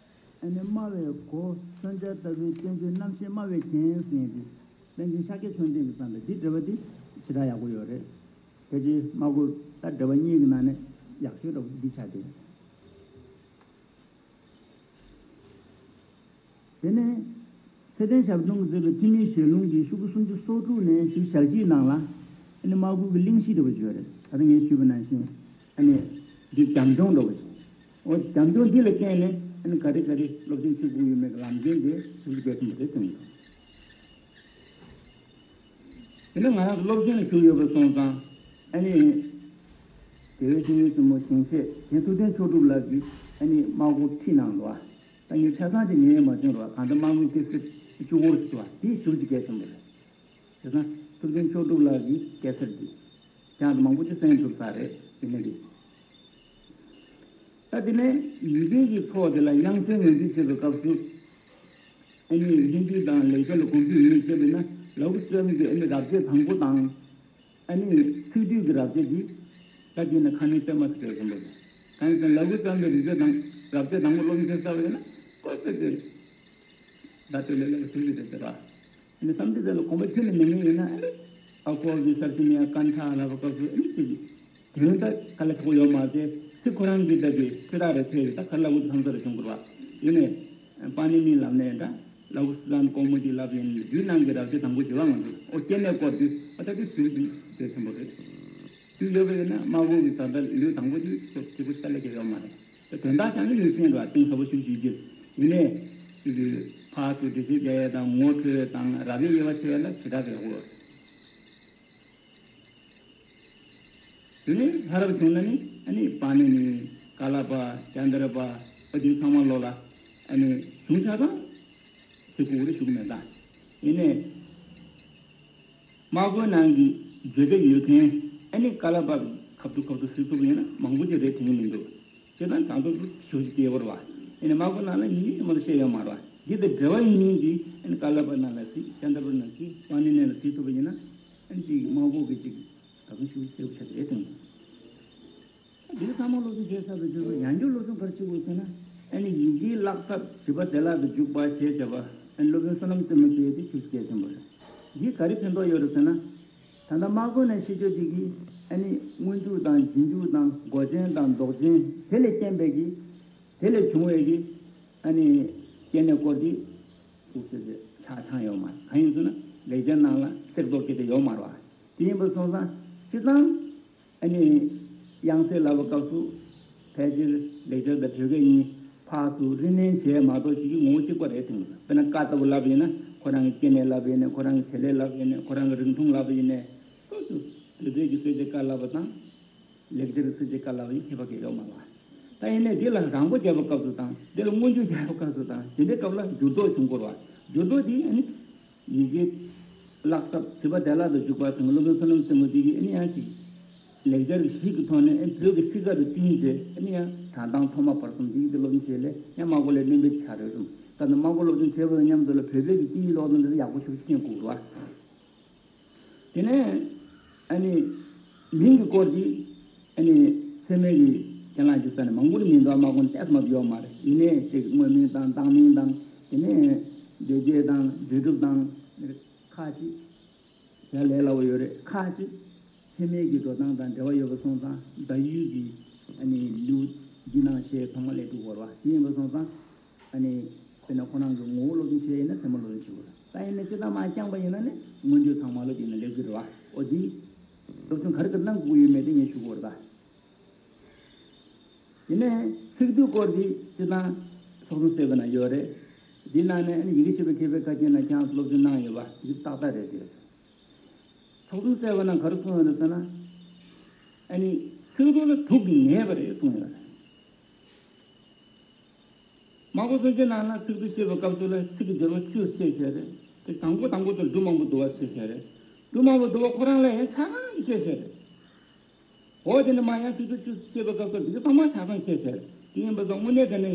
ཨ་ནི་སྨྲ་བའི་གོ་མཚོན་ཆ་ལྟ་བུའི་བསྟན་བཅོས་རྣམ་བཤད་སྨྲ་བའི་རྒྱན་ཟེར་ཡག་འདི། པཎ་ཆེན་ཤཱཀྱ་མཆོག་ལྡན་གྱིས་བརྩམས་པའི་འདི་འགྲེལ་པ་འདི་ཞེ་དྲག་ཡག་པོ་ཡོད་རེད། ཕལ་ཆེར་སྨྲ་སྒོ་ད་འགྲེལ་པ་གཉིས་ཀྱི་ནང་ནས་ཡག་ཤོས་འདྲ་པོ་འདི་ཆགས་བསྡད། དེ་ནས་ཚེ་བརྟན་ཞབས་དྲུང་གིས་མཛད་པའི་ཐོན་མིའི་ཞལ་ལུང་གི་ཤོག་གུ་སུམ་ཅུ་སོ་དྲུག་ནས་ཞེ་ཞེ་གཅིག་ནང་ལ། ཨ་ནི་སྨྲ་སྒོ་གི་གླེང་གཞི་འདྲ་པོ་ཅིག་ཡོད་རེད། ད་ལྟ་ངས་ཞུས་པ་ནང་བཞིན། ཨ་ནི་འདི་བྱམས་སྐྱོང་འདྲ་པོ་ཅིག་འོ་བྱམས་སྐྱོང་འདི་ལ་བརྟེན་ནས། ཨ་ནི་ག་རེ་ག་རེ་སློབ་སྦྱོང་བྱེད་དགོས་ཡོད་མེད་ཀྱི་ལམ་སྟོན་དེ་ཞེ་ཞེ་གཅིག་གསུངས་པ་རེད་གསུངས་ཡོད། དེ་ནས་ང་རང་ཚོ་སློབ་ཆེན་ལ་ཞུགས་ཡོད་པ་སོང་ཙང་། ཨ་ནི་དགེ་བའི་བཤེས་གཉེན་ཆེན་མོ་ཞིང་གཤེགས་རྒན་ཐུབ་བསྟན་མཆོག་གྲུབ་ལགས་ཀྱིས་ཨ་ནི་སྨྲ་སྒོ་ཁྲིད་གནང་འདུག་པ། ད་ངས་ཆ་ཚང་ཅིག་ཉན་ཡས་མ་བྱུང་རོགས། གང་ལྟར་སྨྲ་སྒོ་སྐད་གསེར་བཅུ་སྐོར་ཞིག་འདུག་པ། དེ་ཞེ་ཞེ་གཅིག་གསུངས་པ་རེད། བྱས་ཙང་ཐུབ་བསྟན་མཆོག་གྲུབ་ལགས་ཀྱི་སྐད་གསར་འདི་ཀྱང་མང་པོ་ཅིག་གསན་ཐུབ་ས་རེད། དེ་ནས་འདི། ད་དེ་ནས་ཡི་གེ་གི་ཚོགས་དེ་ལ་དབྱངས་གསལ་ངོས་འཛིན་བྱེད་པའི་སྐབས་སུ། ཨ་ནི་ཧིན་དུ་དང་ལེགས་སྦྱར་ལ་གོམས་གཤིས་ཡོད་མེད་བྱས་པ་ཡིན་ན། ལའུ་ཙི་ཙི་གི་ཨ་ནི་རབ་བྱེད་དང་པོ་དང་། ཨ་ནི་ཚིག་སྡུད་ཀྱི་རབ་བྱེད་འདི་ད་གིན་ནས་ཁ་ནས་དཔེ་མ་སྲིད་པའི་རིན་པོ་ཆེ། གང་ཡིན་ཟེར་ན་ལའུ་ཙི་ཙི་གི་རིག་བྱེད་དང་རབ་བྱེད་དང་པོ་སློབ་ཚན་བསགས་པ་ཡིན་ན་ཀོ་ཙི་ཙི། ད་ལྟོས་ལས་ལ་ཚིག་སྡུད་རེད་ཟེར་བ། ཨ་ནི་བསམ་གཏན་ཟེར་ལ་དགོངས་པ་ཁྱོན་ནས་མེད་མཁན་ཡིན་ན། ཨ་ནི་ཨ་ཁོ་གི་སར་སི་མི་ཡ་ཀན་ཐ་ལབ་པ་སྐབས་སུ་ཨ་ནི་ཚིག་གི་དོན་དག་ག་ལ་ཆོག་ཡོད་མ་རེད། ཚིག་ཁོ་རང་གི་ད་གི་ཚིག་རྟགས་རེ་ཐེ་ཡོད། ད་ག་ལ་འུ་ཚང་ཚང་རེ་བྱུང་དགོས་པ། ཡིན་ནའི་པཱ་ཎི་ནི་ལབ་ནས་ད་ལའུ་ཙི་ཙི་ཀོང་མོ་དེ་ལབ་ཡིན། འདིའི་ནང་གི་རབ་བྱེད་དང་པོ་བྱེད་པ་ང་ཚོ་ཨོ་སྐྱེ་གནས་སྐོར་དུས་ཨ་ད་དེ་ཚིག་གི་དེ་ཆེན་པོ་རེད། དེ་ཡོད་པ་ཡིན་ན་སྨྲ་སྒོ་གི་ད་ལྟ་ལེའུ་དང་པོ་དེ་ཚོ་དེ་པོ་ཞིག་ལས་ཀྱི་ཡོད་མ་རེད། དོན་དག་ཀྱང་ནི་ཡིན་ཟེར་བ་གཏིང་ཟབ་པོ་ཞིག་ཞུ་རྒྱུ་ཡིན་ནའི། ཅིག་གིས་ཕར་ཚུར་འགྲེལ་བཤད་རྒྱག་ཡས་དང་ངོ་འཕྲོད་ཡས་དང་རབ་དབྱེ་དབྱེ་བ་ཕྱེ་ཡས་ལ་ཞེ་དྲག་རེད་འོ། དེ་ནས་ལྷ་རབ་བྱུང་ན་ནི་ཨ་ནི་པཱ་ཎི་ནི་ཀ་ལ་པ་ཀན་དར་པ་ཨ་དེ་ཚང་མ་ལོ་ལ་ཨ་ནི་གཞུང་ཆ་ཚང་ཞིག་གུ་རེ་ཞུགས་མེད་ད། ཡིན་ནའི། སྨྲ་སྒོའི་ནང་གི་བརྗོད་བྱ་ཡོད་མཁན་ཨ་ནི་ཀ་ལ་པ་ཁ་ཐུག་ཁ་ཐུག་ཟེར་ཐུབ་ཡིན་ན་མང་པོ་ཅིག་རེད་དྲན་གྱི་མི་འདུག་དེ་དང་གང་ཐུབ་ཐུབ་ཞུ་རྒྱུ་དེ་བོར་བ། ཨ་ནི་སྨྲ་སྒོ་ནང་ལ་ཡིན་ཡིན་མ་གཏོགས་བཤད་ཡོད་མ་རེད་བ། འདི་དང་འབྲེལ་བ་ཡིན་ཡིན་གྱི་ཨ་ནི་ཀ་ལ་པ་ནང་ལ་ཟིག་ཀན་དར་པ་ནང་ཟིག་པཱ་ཎི་ནས་ལ་ཟེར་ཐུབ་པ་ཡིན་ན། ཨ་ནི་ཅིག་སྨྲ་སྒོ་གི་ཅིག་ད་དུང་ཞུ་རྒྱུ་ཆེ་བོ་ཆགས་ཀྱི་རེད་དྲན་གྱི། འདི་ཚང་མ་སློབ་སྦྱོང་བྱས་ཚར་བའི་རྗེས་སུ་ཡང་བསྐྱར་སློབ་སྦྱོང་ག་རེ་བྱེད་དགོས་ཟེར་ན། ཨ་ནི་ཡི་གེའི་བཀླག་ཐབས་བྱིས་པ་བདེ་བླག་ཏུ་འཇུག་པ་ཞེས་བྱ་བ། ཨ་ནི་སློབ་དཔོན་བསོད་ནམས་རྩེ་མོ་མཛད་ཡས་དེ་ཤུགས་ཆེ་ཆེན་པོ་རེད། འདིས་ག་རེ་ཕན་ཐོགས་ཡོད་རེད་ཟེར་ན། ད་ལྟ་སྨྲ་སྒོ་ནས་ཤེས་བྱ་དེ་གིས་ཨ་ནི་སྔོན་འཇུག་དང་རྗེས་འཇུག་དང་མགོ་ཅན་དང་འདོགས་ཅན་དེ་ལས་རྐྱེན་པས་ཀྱི། དེ་ལས་བྱུང་བའི་གི་ཨ་ནི་སྐྱེ་གནས་སྐོར་དེ་ཤུགས་ཆེ་ཆེ་ཆགས་ཆགས་ཡོད་མ་རེད། གང་ཡིན་ཟེར་ན་ལེགས་སྦྱར་ནང་ལ་གསེར་མདོག་སྐྱེ་དེ་ཡོད་མ་རེད་བ། དེ་ཡིན་པ་སོང་ཙང་སྤྱིར་བཏང་། ཨ་ནི་དབྱངས་གསལ་ལབ་པའི་སྐབས་སུ་ཕལ་ཆེར་ལེགས་སྦྱར་དང་བོད་སྐད་གཉིས་ཕར་ཚུར་རིགས་ལེན་བྱས་མ་གཏོགས་ཅིག་གི་ངོ་བོ་གཅིག་པ་རེད་དྲན་གྱི་འདུག་དཔེར་ན་ཀ་ལྟ་བུ་ལབ་ཡིན་ན་ཁོ་རང་གི་སྐྱེ་གནས་ལབ་ཡིན་ན། ཁོ་རང་གི་བྱེད་ལས་ལབ་ཡིན་ན། ཁོ་རང་གི་རིང་ཐུང་ལབ་ཡིན་ན། སོ་སོ་བོད་སྐད་ཀྱི་གསལ་བྱེད་ཀ་ལབ་པ་དང་། ལེགས་སྦྱར་གྱི་གསལ་བྱེད་ཀ་ལབ་པ་ཡིན་ཁྱད་པར་གང་ཡང་ཡོད་མ་རེད་བ། ད་ཡིན་ནའི་འདི་ལ་དང་པོ་བརྒྱབ་པའི་སྐབས་སུ་དང་འདི་ལ་སྔོན་འཇུག་བརྒྱབ་པའི་སྐབས་སུ་དང་དེ་འདྲའི་སྐབས་ལ་འགྱུར་ལྡོག་བྱུང་དགོས་རེད་བ། འགྱུར་ལྡོག་དེ་ཨ་ནི་ཡི་གེ་བཀླག་ཐབས་བྱིས་པ་བདེ་བླག་ཏུ་འཇུག་པ་དང་སློབ་དཔོན་བསོད་ནམས་རྩེ་མོ་འདི་གིས་ཨ་ནི་ཡང་ཅིག་ལེགས་སྦྱར་གྱི་གཞི་གི་ཐོག་ནས་ཨ་བོད་ཀྱི་ཚིག་ཁ་དང་བསྟུན་བྱས་ཨ་ནི་ཡང་བྱང་ཐང་ཐོག་མ་བར་གསུམ་འདི་གི་སློབ་སྦྱོང་བྱས་ལས་ཡང་སྨྲ་སྒོ་ལ་སྣོན་པའི་ཆ་རེད་གསུངས། ད་ནི་སྨྲ་སྒོ་སློབ་སྦྱོང་བྱས་པ་དང་མཉམ་དུ་ལ་བོད་སྐད་ཀྱི་སྐད་ཡིག་ཀློག་སྟངས་འདི་ལ་ཡག་པོ་ཞིག་ཤེས་དགོས་རེད་བ། དེ་ནས་ཨ་ནི་མིང་གི་སྐོར་འདི་ཨ་ནི་ཚད་མའི་གི་རྒན་ལགས་ཀྱི་ས་ནས་མང་པོ་རེ་མིང་འདོགས་སྨྲ་སྒོ་ནས་ཏོག་ཙམ་མ་ཡོད་མ་རེད། ཡིན་ནའི་ཅིག་དངོས་མིང་དང་བཏགས་མིང་དང་དེ་ནས་འདོད་བྱེད་དང་འདོད་སྒྲུབ་དང་ཁ་ཅིག་ཡ་ལས་སླ་བོ་ཡོད་རེད། ཁ་ཅིག་ཚད་མའི་གི་འགྲོ་སྟངས་དང་འབྲེལ་བ་ཡོད་པ་སོང་ཙང་བརྡ་ཡུལ་གྱི་ཨ་ནི་ལེའུ་འདི་ནང་བཤད་ཚང་མ་ལས་སྒྲུབ་དགོས་རེད་བ། དེ་ཡིན་པ་སོང་ཙང་། ཨ་ནི། དཔེར་ན་ཁོ་རང་གི་ངོ་བོ་སློབ་སྦྱོང་བྱས་ཡིན་ན་ཚད་མ་སློབ་སྦྱོང་བྱེད་དགོས་རེད། ད་ཡིན་ན་སྤྱིར་བཏང་མར་བསྐྱངས་པ་ཡིན་ན་ནི་སྔོན་འཇུག་ཚང་མ་སློབ་ཡིན་ན་ལེགས་ཀྱི་རེད་བ། འོ་འདི། སློབ་སྦྱོང་ག་རེ་ག་རེ་གནང་དགོས་ཡོད་མེད་དེ་ངས་ཞུ་དགོས་རེད་ད། དེ་ནས་ཚིག་སྡུད་སྐོར་འདི་སྤྱིར་བཏང་ཚོགས་གཙོ་གསལ་བའི་ནང་ཡོད་རེད། འདི་ནང་ནས་ཨ་ནི་ཡི་གེ་ཕྱེད་པའི་མཁས་པའི་ཁ་རྒྱུན་ནང་ཁྱེད་རང་ཚོ་སློབ་སྦྱོང་གནང་ཡོད་པ་འདི་ཏག་ཏག་རེད་དེ། ཚོགས་གཙོ་གསལ་བའི་ནང་ག་རེ་གསུངས་ཡོད་རེད་ཟེར་ན། ཨ་ནི་ཚིག་སྡུད་ལ་དུག་གིས་ངེས་པ་རེད་གསུངས་ཡོད་རེད། སྨྲ་སྒོ་མཚོན་བྱེད་ནང་ལ་ཚིག་སྡུད་བཤད་པའི་སྐབས་སུ་ལ་ཚིག་གི་སྦྱོར་བ་བཅུ་བཤད་བྱས་རེད། དེ་དང་པོ་དང་པོ་དེ་འབྲུ་མང་པོ་བསྡུ་བ་བཤད་བྱས་རེད། འབྲུ་མང་པོ་བསྡུ་བ་ཁོ་རང་ལ་ཡང་ཆ་ཚང་གི་བཤད་བྱས་རེད། འོ་དེ་ནི་མ་ཡང་ཚིག་སྡུད་བཅུ་བཤད་པའི་སྐབས་སུ་འདི་ཚང་མ་ཆ་ཚང་བཤད་བྱས་རེད། དེ་ཡིན་པ་སོང་དངོས་གནས་དེ་ནི་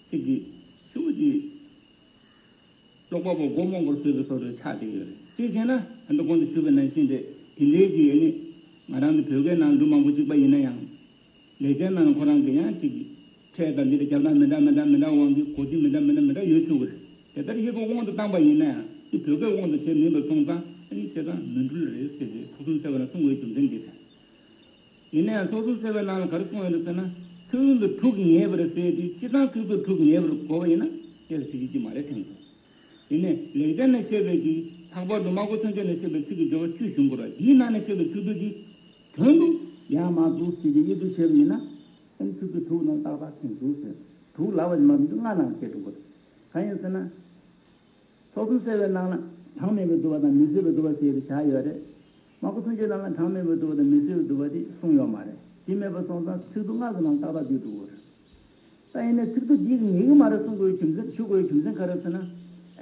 ཚིག་གི་ཤུགས་ཀྱིས་ཀློག་པ་པོ་མགོ་རྨོངས་པར་བཟོས་པའི་བཟོ་འདྲ་ཆགས་བསྡད་ཡོད་རེད། དེ་བྱས་ན་ད་ལྟ་གོང་དུ་ཞུས་པ་ནང་བཞིན་རེད། དེ་འདྲའི་གི་ཨ་ནི་ང་རང་གི་བོད་སྐད་ནང་འབྲུ་མང་པོ་གཅིག་པ་ཡིན་ན་ཡང་། ལེགས་སྦྱར་ནང་ཁོ་རང་གི་ཡང་གཅིག་ཕྲད་དང་འདི་འདྲ་རྒྱབ་ན་མི་འདྲ་མི་འདྲ་མི་འདྲ་དབང་གིས་གོ་རྒྱུ་མི་འདྲ་མི་འདྲ་མི་འདྲ་ཡོད་ཆོག་གི་རེད། དེ་ལྟར་ཡོད་པའི་དབང་དུ་བཏང་པ་ཡིན་ན་ཡང་དེ་བོད་སྐད་དབང་དུ་བྱས་མིན་པ་སོང་ཙང་ཨ་ནི་བྱས་ཙང་མི་འགྲུལ་རེད་ཟེར་ཏེ་ཐུགས་སུན་གསལ་བ་ན་གསུང་དགོས་རྒྱུ་མཚན་འདི་རེད། ཡིན་ན་ཡང་ཐུགས་སུན་གསལ་བའི་ནང་ལ་ག་རེ་གསུངས་ཡོད་རེད་ཟེར་ན། ཚིག་དོན་དུ་དྲུག་ངེས་པར་ཟེར་ཏེ་སྤྱིར་བཏང་ཚིག་དོན་དྲུག་ངེས་པར་གོ་བ་ཡིན་ན་སྐད་ཆ་བྱེད་ཀྱི་མ་རེད་དྲན་སོང་། ཡིན་ནའི་ལེགས་སྦྱར་ནས་བཤད་པའི་གི་ལྷག་པར་དུ་སྨྲ་སྒོ་མཚོན་བྱེད་ནས་བཤད་པའི་ཚིག་གི་སྦྱོར་བ་བཅུ་གཞུང་གི་ར་འདིའི་ནང་ནས་བཤད་པའི་ཚིག་དོན་འདི་དོན་དུ་ཡང་མ་འདུག་ཟེར་གྱི་དབྱེ་བསྡུ་བྱས་པ་ཡིན་ན། ཨ་ནི་ཚིག་དོན་དྲུག་ནང་ཏག་ཏག་ཐོན་འདུག་ཟེར། དྲུག་ལབ་པ་ཡིན་མ་གཏོགས་ལྔ་ནང་བཤད་འགྲོ་གི་རེད། གང་ཡིན་ཟེར་ན། ཚོགས་གསུམ་གསལ་བའི་ནང་ལ་གྲངས་མེད་པའི་བསྡུ་བ་དང་མི་སྲིད་པའི་བསྡུ་བ་ཟེར་ཏེ་བཞག་ཡོད་རེད། སྨྲ་སྒོ་མཚོན་བྱེད་ནང་ལ་གྲངས་མེད་པའི་བསྡུ་བ་དང་མི་སྲིད་པའི་བསྡུ་བ་དེ་གསུངས་ཡོད་མ་རེད། དེ་མེད་པ་སོང་ཙང་ཚིག་དོན་ལྔ་ཙམ་ནང་ཏག་ཏག་བསྡུས་འགྲོ་གི་རེད། ད་ཡིན་ནའི་ཚིག་དོན་འདི་ངེས་ཀྱི་མ་རེད་གསུང་དགོས་རྒྱུ་མཚན་ཞུ་དགོས་རྒྱུ་མཚན་ག་རེ་ཟེར་ན།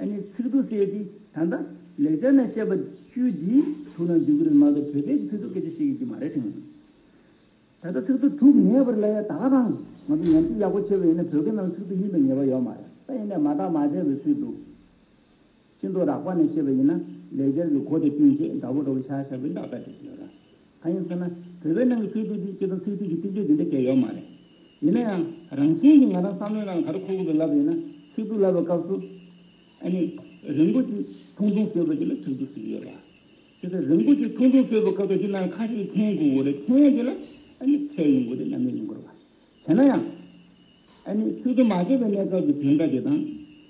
ཨ་ནི་ཚིག་དོན་ཟེར་དེ་ད་ལྟ་ལེགས་སྦྱར་ནས་བཤད་པ་བཅུ་འདིའི་དྲུག་ནང་འདུས་ཀྱི་རེད་མ་གཏོགས་བོད་སྐད་ཀྱི་ཚིག་དོན་སྐད་ཆ་བཤད་ཀྱི་མ་རེད་དྲན། ད་ལྟ་ཚིག་དོན་དྲུག་ངེས་པར་ལབ་ཡ་ད་ག་རང་ང་ཚོ་ཉམས་ཞིབ་ཡག་པོ་བྱས་པ་ཡིན་ན་བོད་སྐད་ནང་ཚིག་དོན་གཉིས་པའི་ངེས་པ་ཡོད་མ་རེད། ད་ཡིན་ནའི་མ་བརྟགས་མ་དཔྱད་པའི་ཚུལ་དུ། སྤྱི་མདོ་རགས་པ་ནས་བཤད་པ་ཡིན་ན་ལེགས་སྦྱར་གྱི་གོ་དང་བསྟུན་བྱས་འདྲ་པོ་འདྲ་པོ་ཆགས་ཆགས་པའི་འདྲ་ལྟ་དེ་ཡོད་ར། གང་ཡིན་ཟེར་ན་བོད་པའི་ནང་གི་ཚིག་སྡུད་འདི་སྤྱིར་བཏང་ཚིག་སྡུད་ཀྱི་སྟེང་ཆོས་འདི་འདྲ་གང་ཡང་ཡོད་མ་རེད། ཡིན་ན་ཡང་རང་བཞིན་གྱིས་ང་རང་བསམ་བློའི་ནང་ག་རེ་འཁོར་གྱི་འདུག་ལབ་པ་ཡིན་ན་ཚིག་སྡུད་ལབ་པའི་སྐབས་སུ། ཨ་ནི། རིང་པོ་ཅིག་ཐུང་ཐུང་བཟོས་པ་ཅིག་ལ་ཚིག་སྡུད་ཟེར་གྱི་ཡོད་ར། དེ་ལྟར་རིང་པོ་ཅིག་ཐུང་ཐུང་བཟོས་པའི་སྐབས་སུ་དེ་ནང་ཁ་ཤས་འཐེན་དགོས་རེད། འཐེན་དེ་ལ་ཨ་ནི་ཚད་ཡོང་དགོས་རེད། རྣམ་གཡེང་ཡོང་དགོས་རེད་བ། བྱས་ན་ཡང་། ཨ་ནི་ཚིག་སྡུད་མ་བྱས་པའི་གནས་སྐབས་ཀྱི་དོན་དག་དེ་དང་།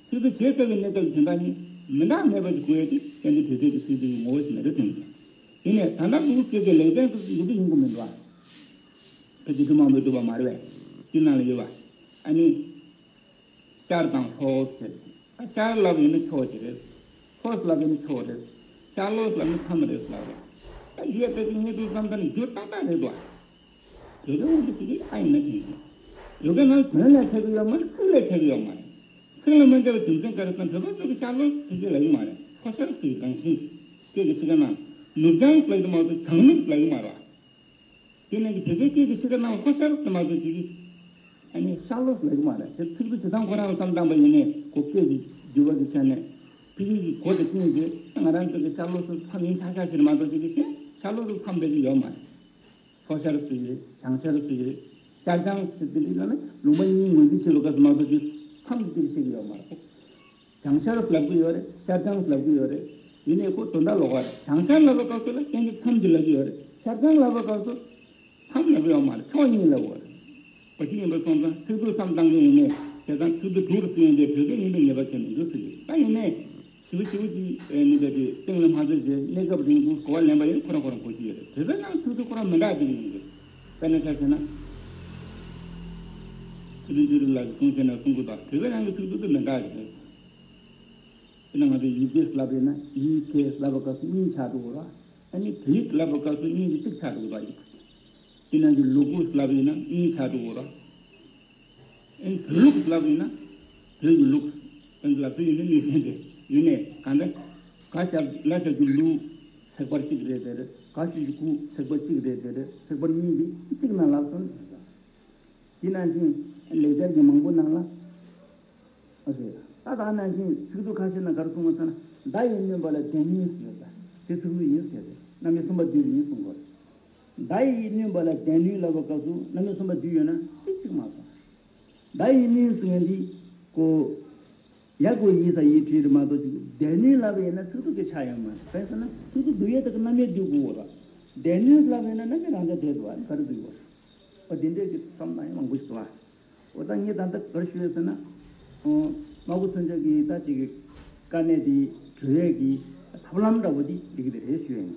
ཚིག་སྡུད་བྱས་ཚར་བའི་གནས་སྐབས་ཀྱི་དོན་དག་གཉིས་མི་འདྲ་མེད་པ་ཞིག་དགོས་ཡ་དེ་དཔལ་ལྡན་བོད་སྐད་ཀྱི་ཚིག་སྡུད་ཀྱི་ངོ་བོ་ཞིག་མེད་འགྲོ་དོན་ཡིན། དེ་ནས་ད་ལྟ་ལུགས་སྐད་ཀྱི་ལེགས་ལྡན་སོ་སོ་ཡིན་གྱི་མི་འདུག་ཨ། ཕལ་ཆེར་ཐུན་མོང་མི་འདུག་པ་མ་རེད་པས། དེ་ནང་ལ་ཡོད་པ། ཨ་ནི། ཤར་དང་ལྷོ་ཟེར། ཨ་ཤར་ལབ་ཡིན་ན་ཕྱོགས་ཅིག་རེད། ལྷོ་ལབ་ཡིན་ན་ཕྱོགས་རེད། ཤར་ལྷོ་ལབ་ན་མཚམས་རེད་ལབ་རེད། ད་ཡོད་པའི་གི་དངོས་དུ་བསམ་ད་ནི་རྒྱུ་ཏག་ཏག་རེད་དོ། དེ་ག་འོང་དུ་ཅིག་ཨ་ཡིན་ན་དེ་ཡིན། ཡོད་པའི་ནང་དོན་ལས་ཁྱབ་ཀྱི་ཡོད་མ་རེད། ཚིག་ལས་ཁྱབ་ཀྱི་ཡོད་མ་རེད། ཚིག་ལ་མ་འགལ་བའི་རྒྱུ་མཚན་ག་རེ་ཟེར་ན་བོད་པ་ཚོ་གི་ཤར་ལྷོ་དེ་ཅིག་ལབ་ཀྱི་མ་རེད། ལྷོ་ཤར་ཟེར་གི་རང་བཞིན་སྐད་ཀྱི་ཚིག་ག་ནང་ནུབ་བྱང་ལབ་ཀྱི་མ་གཏོགས་བྱང་ནུབ་ལབ་ཀྱི་མ་རེད། དེ་ནས་ཀྱི་བོད་པའི་སྐད་ཀྱི་ཕྱི་ཁ་ནང་ལ་ལྷོ་ཤར་དུ་མ་གཏོགས་ཅིག་གིས་ཨ་ནི་ཤར་ལྷོ་ལབ་ཀྱི་མ་རེད། དེ་ཚིག་ཏུ་ཇི་ལྟར་ཁོ་རང་ལ་བསམ་བཏང་པ་ཡིན་ནའི་ཁོ་སྐད་ཀྱི་འགྱུར་བ་གི་ཆ་ནས་ཕ་གི་གི་གོ་དང་བསྟུན་བྱས་ང་རང་ཚོ་གི་ཤར་ལྷོ་སུ་མཚམས་ཡིན་ཆ་ཤར་ཕྱིར་མ་གཏོགས་ཅིག་གིས་ཤར་ལྷོ་སུ་མཚམས་འབད་ཀྱི་ཡོད་མ་རེད། ལྷོ་ཤར་སུ་ཡོད་བྱང་ཤར་སུ་ཡོད་ཤར་བྱང་སུ་དེ་འདྲ་ལ་ནི་ལུང་པ་གཉིས་ངོས་འཛིན་བྱེད་པའི་སྐབས་སུ་མ་གཏོགས་ཅིག་མཚམས་དེ་འདྲ་བཤད་ཀྱི་ཡོད་མ་རེད། བྱང་ཤར་ལབ་ཀྱི་ཡོད་རེད། ཤར་བྱང་ལབ་ཀྱི་ཡོད་རེད། ཡིན་ནའི་ཁོ་དོན་དག་ལོགས་ཀ་རེད། བྱང་ཤར་ལབ་པའི་སྐབས་སུ་ལ་རྐྱེན་གྱིས་མཚམས་ཀྱི་ལབ་ཀྱི་ཡོད་རེད། ཤར་བྱང་ལབ་པའི་སྐབས་སུ་མཚམས་ལབ་ཀྱི་ཡོད་མ་རེད། ཕྱོགས་གཉིས་ལབ་ཀྱི་ཡོད་རེད། བ་ཅི་ཡིན་པ་སོང་ཙང་ཚིག་སྡུད་བསམ་བཏང་གི་ཡིན་ནའི་བྱས་ཙང་ཚིག་སྡུད་དྲུག་རུ་བརྩི་ཡོང་དུས་བོད་སྐད་ཡིན་པའི་ངེས་པ་ཁྱོན་ནས་འདུག་ཟེར་གྱི་ད་ཡིན་ནའི་ཞེ་པོ་ཞེ་པོ་ཅིག་ཨེ་ནི་ད་དེ་སྟེང་ལ་མ་བརྩི་བྱས་གནས་སྐབས་རིང་པོ་གོ་བ་ལེན་པ་ཡིན་ཁོ་རང་ཁོ་རང་གོ་གི་ཡོད་རེད། བོད་པའི་ནང་ཚིག་སྡུད་ཁོ་རང་མི་འདྲ་ཅིག་ཡིན་གྱི་དཔེར་ན་ཆ་བཞག་ན། ཚུལ་ཁྲིམས་ཆོས་སྒྲོན་ལགས་ཀྱིས་གསུངས་བྱས་ན་གསུང་གི་འདུག་བོད་པའི་ནང་གི་ཚིག་སྡུད་དེ་མི་འདྲ་ཞིག་རེད། དེ་ན་ང་ཚོ་ཡི་གེ་ལབ་པས་ན་ཡི་གེ་ལབ་པའི་སྐབས་སུ་གཉིས་ཆགས་འགྲོ་གི་རེད། ཨ་ནི་བོད་ཡིག་ལབ་པའི་སྐབས་སུ་གཉིས་ཀྱི་གཅིག་ཆགས་འགྲོ་གི་རེད། དེ་ནང་གི་ལུ་གུ་ལབ་པས་ན་གཉིས་ཆགས་འགྲོ་གི་རེད། ཨ་ནི་བོད་ལུགས་ལབ་པས་ན་བོད་ཀྱི་ལུགས་ཨ་ནི་ལབ་དུས་ཡིན་ན་གཉིས་ཟིན་ཏེ་ཡིན་ནའི་གང་འདྲ་ག་ཞབས་ལ་ཞབས་ཀྱུ་ལུ་ཚེག་བར་གཅིག་རེད་དེ་རེད། ག་ཞབས་ཀྱུ་གུ་ཚེག་བར་གཅིག་རེད་དེ་རེད། ཚེག་བར་གཉིས་འདི་གཅིག་ནང་ལབ་སོང་། དེ་ནང་བཞིན་ལེགས་སྦྱར་གྱི་མང་པོ་ནང་ལ། ཨ་ཟེར། ད་ད་ནང་བཞིན་ཚིག་སྡུད་ཁ་ཤས་ན་ག་རེ་གསུངས་པ་ཟེར་ན། མདའ་ཡིས་བསྣུན་པ་ལ་མདའ་བསྣུན་ཟེར་ཡོད་པ། དེ་ཚིག་སྡུད་ཡིན་ཟེར་ཏེ་རྣམ་དབྱེ་གསུམ་པ་བསྡུས་ཡིན་གསུང་གོ། མདའ་ཡིས་བསྣུན་པ་ལ་མདའ་བསྣུན་ལབ་པའི་སྐབས་སུ་རྣམ་དབྱེ་གསུམ་པ་བསྡུས་ཡོད་ན་གཅིག་གཅིག་མ་སོང་། མདའ་ཡིས་བསྣུན་ཟེར་མཁན་འདི་ཀོ། ཡ་གོ་ཡི་ས་ཡི་བྲིས་རེད་མ་གཏོགས་ཅིག་མདའ་བསྣུན་ལབ་པ་ཡིན་ན་ཚིག་སྡུད་ཀྱི་ཆ་ཡོད་མ་རེད། གང་ཡིན་ཟེར་ན་ཚིག་སྡུད་བསྡུ་ཡས་དེ་གི་རྣམ་དབྱེ་བསྡུ་དགོས་ར། མདའ་བསྣུན་ལབ་པ་ཡིན་ན་རྣམ་དབྱེ་རང་འཇགས་བསྡད་འདུག་ཨ་ནི་ག་རེ་བསྡུ་དགོས་ར། འོ་དེ་འདྲས་ཀྱི་བསམ་བློ་ཡང་མང་པོ་ཞིག་འདུག་ཨ། འོ་ད་ངས་ད་ལྟ་ག་རེ་ཞུ་ཡས་ཟེར་ན། ཨོ། སྨྲ་སྒོ་མཚོན་ཆ་གི་ད་ཅིག་གི་དཀའ་གནད་དེ་གྲོལ་ཡས་ཀྱི་ཐབས་ལམ་འདྲ་བོ་དེ་འགྲིག་གི་རེད་ཞུ་ཡས་ཡིན།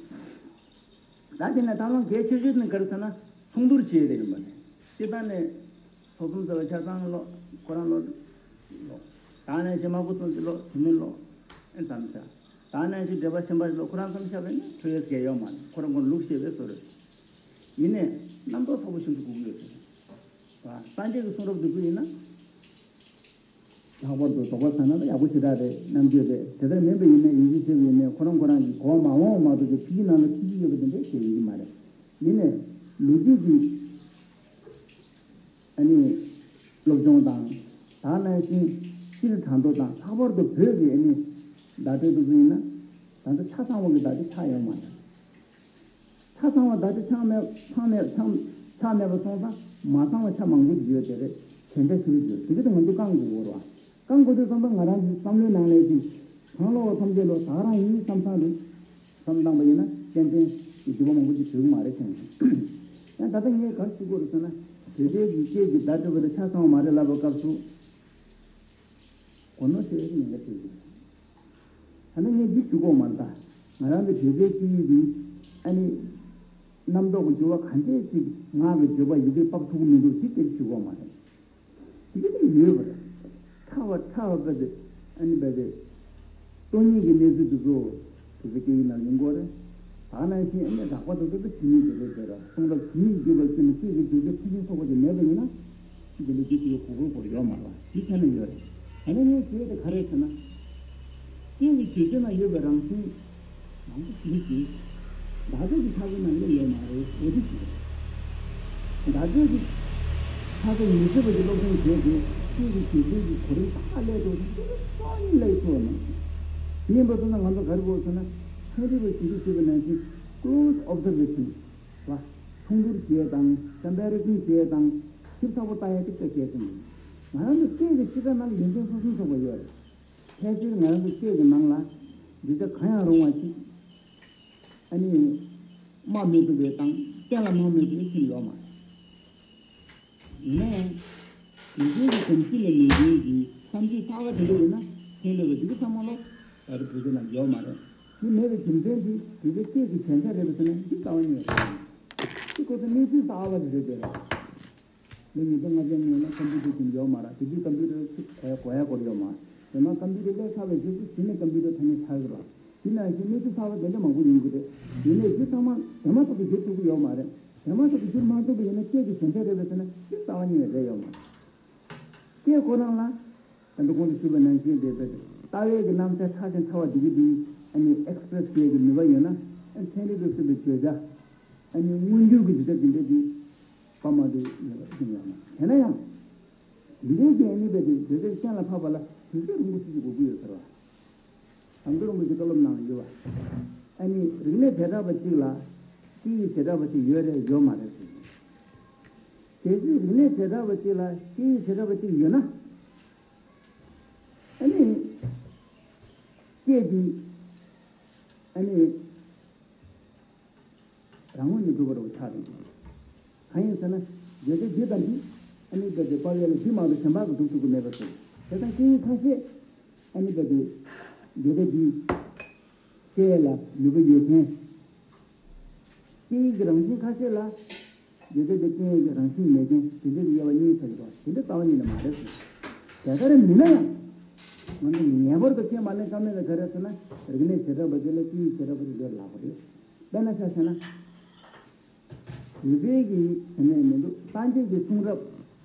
ད་དེ་ནས་ཐབས་ལམ་གལ་ཆེ་ཤོས་དེ་ག་རེ་ཟེར་ན་ཚོགས་འདུར་བྱེད་ཡས་དེ་ཡིན་པ་རེད། སྤྱིར་བཏང་ནས་ཚོགས་གསུམ་ཟེར་བ་ཆ་ཚང་ཀློག་ཁོ་རང་ཀློག་ཀློག་ད་ནས་ཞེ་མ་གོ་ཚོད་ཀྱི་ཀློག་དེ་མིན་ཀློག་ཨེ་ཙམ་ཆ། ད་ནས་ཞེ་འགྲེལ་པ་ཆེན་པོ་ཞིག་ཀློག་ཁོ་རང་ཙམ་བཞག་པས་ན་འཕྲོ་ཡས་གལ་ཡོད་མ་རེད། ཁོ་རང་ཁོ་ལུགས་ཤེས་པའི་བཟོ་རེད། ཡིན་ནས་རྣམ་རྟོག་ཚ་པོ་ཞིག་ཏུ་སྒུག་ཡོད་ཟེར། སངས་རྒྱས་ཀྱི་གསུང་རབ་འདི་ཚོ་ཡིན་ན། ལྷག་པར་དུ་དོགས་པ་ཟ་ན་ད་ཡག་པོ་ཞེ་དྲག་རེད། རྣམ་དཔྱོད་རེད། དེ་ལྟར་མིན་པ་ཡིན་ན་ཡིན་གཅིག་བྱས་པ་ཡིན་ནའི་ཁོ་རང་ཁོ་རང་གི་གོ་བ་མ་འོངས་པ་མ་གཏོགས་ཀྱི་ཕྱི་གི་ནང་ལ་ཁྱི་གཅིག་ཡོད་པ་དེ་འདྲ་ཞིག་ཡིན་གྱི་མ་རེད། ཡིན་ནའི་ལོ་རྒྱུས་ཀྱི་ཨ་ནི་སློབ་སྦྱོང་དང་། ད་ནང་བཞིན་སྤྱིར་དྲང་དོ་དང་ལྷག་པར་དུ་བོད་ཀྱི་ཨ་ནི་བརྡ་སྤྲོད་དེ་ཚོ་ཡིན་ན། ད་ལྟ་ཆ་ཚང་བ་གི་བརྡ་སྤྲོད་ཆགས་ཡོད་མ་རེད། ཆ་ཚང་བ་བརྡ་སྤྲོད་ཆགས་མེད་ཆགས་མེད་ཆགས་ཆགས་མེད་པ་སོང་ཙང་མ་ཚང་བ་ཆ་མང་པོ་ཞིག་ཡོད་དེ་རེད། དེ་འདྲ་ཞིག་ཡོད་དེ་གི་དེ་ང་ཚོ་བསྐང་དགོས་ཀྱི་ཡོད་རེད་བ། བསྐང་དགོས་དུས་ཙམ་པ་ང་རང་གི་བསམ་བློའི་ནང་ལས་ཅིག་གང་ལོག་བསམ་གྱི་ལོ་ད་ག་རང་ཡིན་བསམ་བསམ་རེད། བསམ་བཏང་པ་ཡིན་ན་ཏན་ཏན་གྱི་འགྱུར་བ་མང་པོ་ཞིག་འགྲོ་གི་མ་རེད་བསམ་སོང་། ཡང་ད་ལྟ་ངས་ག་རེ་ཞུ་དགོས་རེད་ཟེར་ན། བོད་པའི་གི་སྐད་ཀྱི་བརྡ་སྤྲོད་པ་དེ་ཆ་ཚང་བ་མ་རེད་ལབ་པའི་སྐབས་སུ། གོ་ནོར་ཐེབས་ཀྱི་ཉེན་ཁ་ཐེབས་ཀྱི་རེད། ད་ནི་ངས་འདི་ཞུ་གོ་མ་ད། ང་རང་གི་བོད་པའི་སྐད་ཡིག་འདི་ཨ་ནི་རྣམ་རྟོག་གི་འགྱུར་བ་ག་འདྲས་ཅིག་ངག་གི་བརྗོད་པ་ཡི་གེར་ཕབ་ཐུབ་ཀྱི་མི་འདུག་འདི་དེར་ཞུ་གོ་མ་རེད། དེ་ག་དེ་ཡོད་པ་རེད། ཕྲ་བ་ཕྲ་བ་བས་ཏེ་ཨ་ནི་བས་ཏེ་སྟོང་ཉིད་ཀྱི་གནས་ཚུལ་དེ་ཚོ་དེ་ཚོ་སྐད་ཡིག་ནང་ཡིན་དགོས་རེད། ད་ནང་བཞིན་ཨ་ནི་རགས་པ་དེ་ཚོ་དེ་ཇི་སྙེད་དེ་རེད་ཟེར་ར་གསུང་རབ་ཇི་སྙེད་ཡོད་པ་ཅིག་ནི་སྐད་ཀྱི་བརྗོད་བྱ་ཕུན་སུམ་ཚོགས་པ་ཅིག་མེད་པ་ཡིན་ན། དེ་ལས་དེ་དེའི་གོ་བོ་བོར་ཡོད་མ་རེད་བ། དེ་ཁྱད་ནས་ཡོད་རེད། ད་ནི་ངས་བཤད་དེ་ག་རེ་ཟེར་ན། སྐད་ཀྱི་བརྗོད་བྱ་ན་ཡོད་པའི་རང་བཞིན་མང་པོ་ཞིག་གིས་བརྡ་སྤྲོད་ཀྱི་ཕྱག་རྒྱ་ནང་སླེབས་ཡོད་མ་རེད། འོ་དེ་ཞིག་རེད། བརྡ་སྤྲོད་ཀྱི་ཕྱག་རྒྱ་ཉི་ཤུ་པ་ཀྱི་སློབ་ཚན་བྱས་ཏེ་སྐད་ཀྱི་བརྗོད་བྱ་གི་གོ་རིམ་ཏག་ཏག་སླེབས་འགྲོ་ཞིག་ཏུ་སོ་ནི་སླེབས་ཐུབ་པ་མ་རེད། ཉན་པ་སོང་ན་ང་ཚོ་ག་རེ་དགོས་ཟེར་ན་ཚན་རིག་པ་ཞིག་གིས་ཞུས་པ་ནང་བཞིན་close observation ལ་མཐོང་བསྡུར་བྱས་དང་comparison བྱས་དང་ཞིབ་ཚགས་པོ་ལྟ་ཡ་དེ་དཔེ་གལ་ཆེན་པོ་ཡིན། ང་རང་ཚོ་སྐད་ཀྱི་གཤིས་ཀ་ནང་ལ་ཡོན་ཏན་ཕུན་སུམ་ཚོགས་པ་ཡོད་རེད། ཕལ་ཆེར་ང་རང་ཚོ་སྐད་ཀྱི་ནང་ལ་འདི་ཚོ་གང་ཡང་རུང་བ་ཅིག་ཨ་ནི་སྨྲ་མི་ཐུབ་པའི་དང་གཏན་ལ་སྨྲ་མི་ཐུབ་པའི་ཁྱིམ་ཡོད་མ་རེད། ཡིན་ནའི་དེང་དུས་ཀྱི་གོམས་གཤིས་ལ་མི་འཛིན་གྱི་བསམ་ཚུལ་གསར་པ་དེ་འདྲ་ཡོད་ན་ཕན་ལས་པ་འདི་གི་ཚང་མ་ལོ་ད་རེ་བོད་ཚོ་ནང་ཡོད་མ་རེད། དེ་མེད་པའི་རྒྱུ་མཚན་དེ་བོད་པའི་སྐད་ཀྱི་ཞན་ཆ་རེད་པ་ཟེར་ན་འདི་རྩ་བ་ཉིད་ནས་རེད། དེ་ཁོ་ཚོ་གནས་ཚུལ་གསར་པ་དེ་རེད་དེ་རེད། ལོ་ཉིས་སྟོང་ལྔ་བརྒྱ་སྔོན་ལ་ཀམ་པུ་ཊར་ཅིག་ཡོད་མ་རེད། དེ་དུས་ཀམ་པུ་ཊར་གོ་ཡ་གོ་ཡ་སྐོར་ཡོད་མ་རེད། དེ་ནང་ཀམ་པུ་ཊར་སླེབས་ཚར་བའི་རྗེས་སུ་དེ་ནས་ཀམ་པུ་ཊར་ཐ་སྙད་ཚར་གི་རེད། དེ་ནང་བཞིན་གནས་ཚུལ་གསར་པ་དེ་འདྲ་མང་པོ་ཡོང་གི་རེད། ཡིན་ནའི་དེ་ཚང་མ་དེ་མ་ཐག་ཏུ་བསྒྱུར་ཐུབ་ཀྱི་ཡོད་མ་རེད། དེ་མ་ཐག་ཏུ་བསྒྱུར་མ་ཐུབ་པ་ཡིན་ན་སྐད་ཀྱི་ཞན་ཆ་རེད་པས་ཟེར་ན་དེ་རྩ་བ་ཉིད་ནས་རེད་ཡོད་མ་རེད། སྐད་ཁོ་རང་ལ་ད་ལྟ་གོང་དུ་ཞུས་པ་ནང་བཞིན་རེད་པས། ལྟ་བའི་གི་རྣམ་གཞག་ཕྲ་ཞིང་ཕྲ་བ་འདི་གི་འདི་ཨ་ནི་ཨེག་སི་པི་རེ་སི་བྱེད་ཀྱི་ནུས་པ་ཡོད་ན་ཨ་ནི་ཚན་རིག་ཏུ་གསུངས་པའི་བརྗོད་བྱ་ཨ་ནི་མངོན་གྱུར་གྱི་འདི་འདྲ་འདི་འདྲ་འདི་དཔག་མ་ཐུབ་ཡོད་པ་ཡིན་ཡོད་ན། དེ་ན་ཡང་འདི་འདྲའི་གི་ཨ་ནི་བས་དེ་བོད་སྐད་གཏན་ལ་ཕབ་པ་ལ་དུས་ཚོད་རིང་པོ་ཞིག་གི་དགོས་ཀྱི་ཡོད་ཟེར་བ། ཟམ་གདོང་རིན་པོ་ཆེ་བཀའ་སློབ་ནང་ཡོད་པ། ཨ་ནི་རིག་གནས་བྱེ་བྲག་པ་གཅིག་ལ་སྐད་ཡིག་བྱེ་བྲག་པ་གཅིག་ཡོད་རེད་ཡོད་མ་རེད་ཟེར། གལ་སྲིད་རིག་གནས་བྱེ་བྲག་པ་གཅིག་ལ་སྐད་ཡིག་བྱེ་བྲག་པ་གཅིག་ཡོད་ན། ཨ་ནི་སྐད་འདི་ཨ་ནི་རང་ངོས་ནས་གྲུབ་པ་རུ་ཆགས་འདུག་གང་ཡིན་ཟེར་ན་བརྗོད་བྱ་འདི་དང་འདི་ཨ་ནི་བརྗོད་བྱ་པ་ཡོད་ལ་འདི་མ་གཏོགས་གཞན་པ་གི་སྒྲུབ་ཐུབ་ཀྱི་མེད་པ་ཟེར། དེ་དང་སྐད་ཡིག་ཁ་ཤས་ཨ་ནི་བརྗོད་བྱ་བརྗོད་བྱ་འདི་སྐད་ལ་ནུས་པ་ཡོད་མཁན། སྐད་ཡིག་གི་རང་བཞིན་ཁ་ཤས་ལ་བརྗོད་བྱ་དེ་སྐད་ཡིག་གི་རང་བཞིན་མེད་མཁན་དེ་འདྲ་གི་དབྱེ་བ་གཉིས་ཆགས་ཀྱི་འདུག་དེ་འདྲ་རྩ་བ་ཉིད་ནས་མ་རེད་ཟེར། དེ་ལྟར་མིན་ན་ཡང་ང་ཚོ་ངེས་པར་དུ་ཁས་མ་ལེན་ཀ་མེད་ལ་ག་རེ་ཟེར་ན་རིག་གནས་བྱེ་བྲག་པ་དེ་ལ་སྐད་ཡིག་བྱེ་བྲག་པ་དེ་ཡོད་ལབ་པ་རེད། དཔེར་ན་ཆ་བཞག་ན། བོད་པའི་གི་དེ་ནས་མི་འདུག་སངས་རྒྱས་ཀྱི་གསུང་རབ་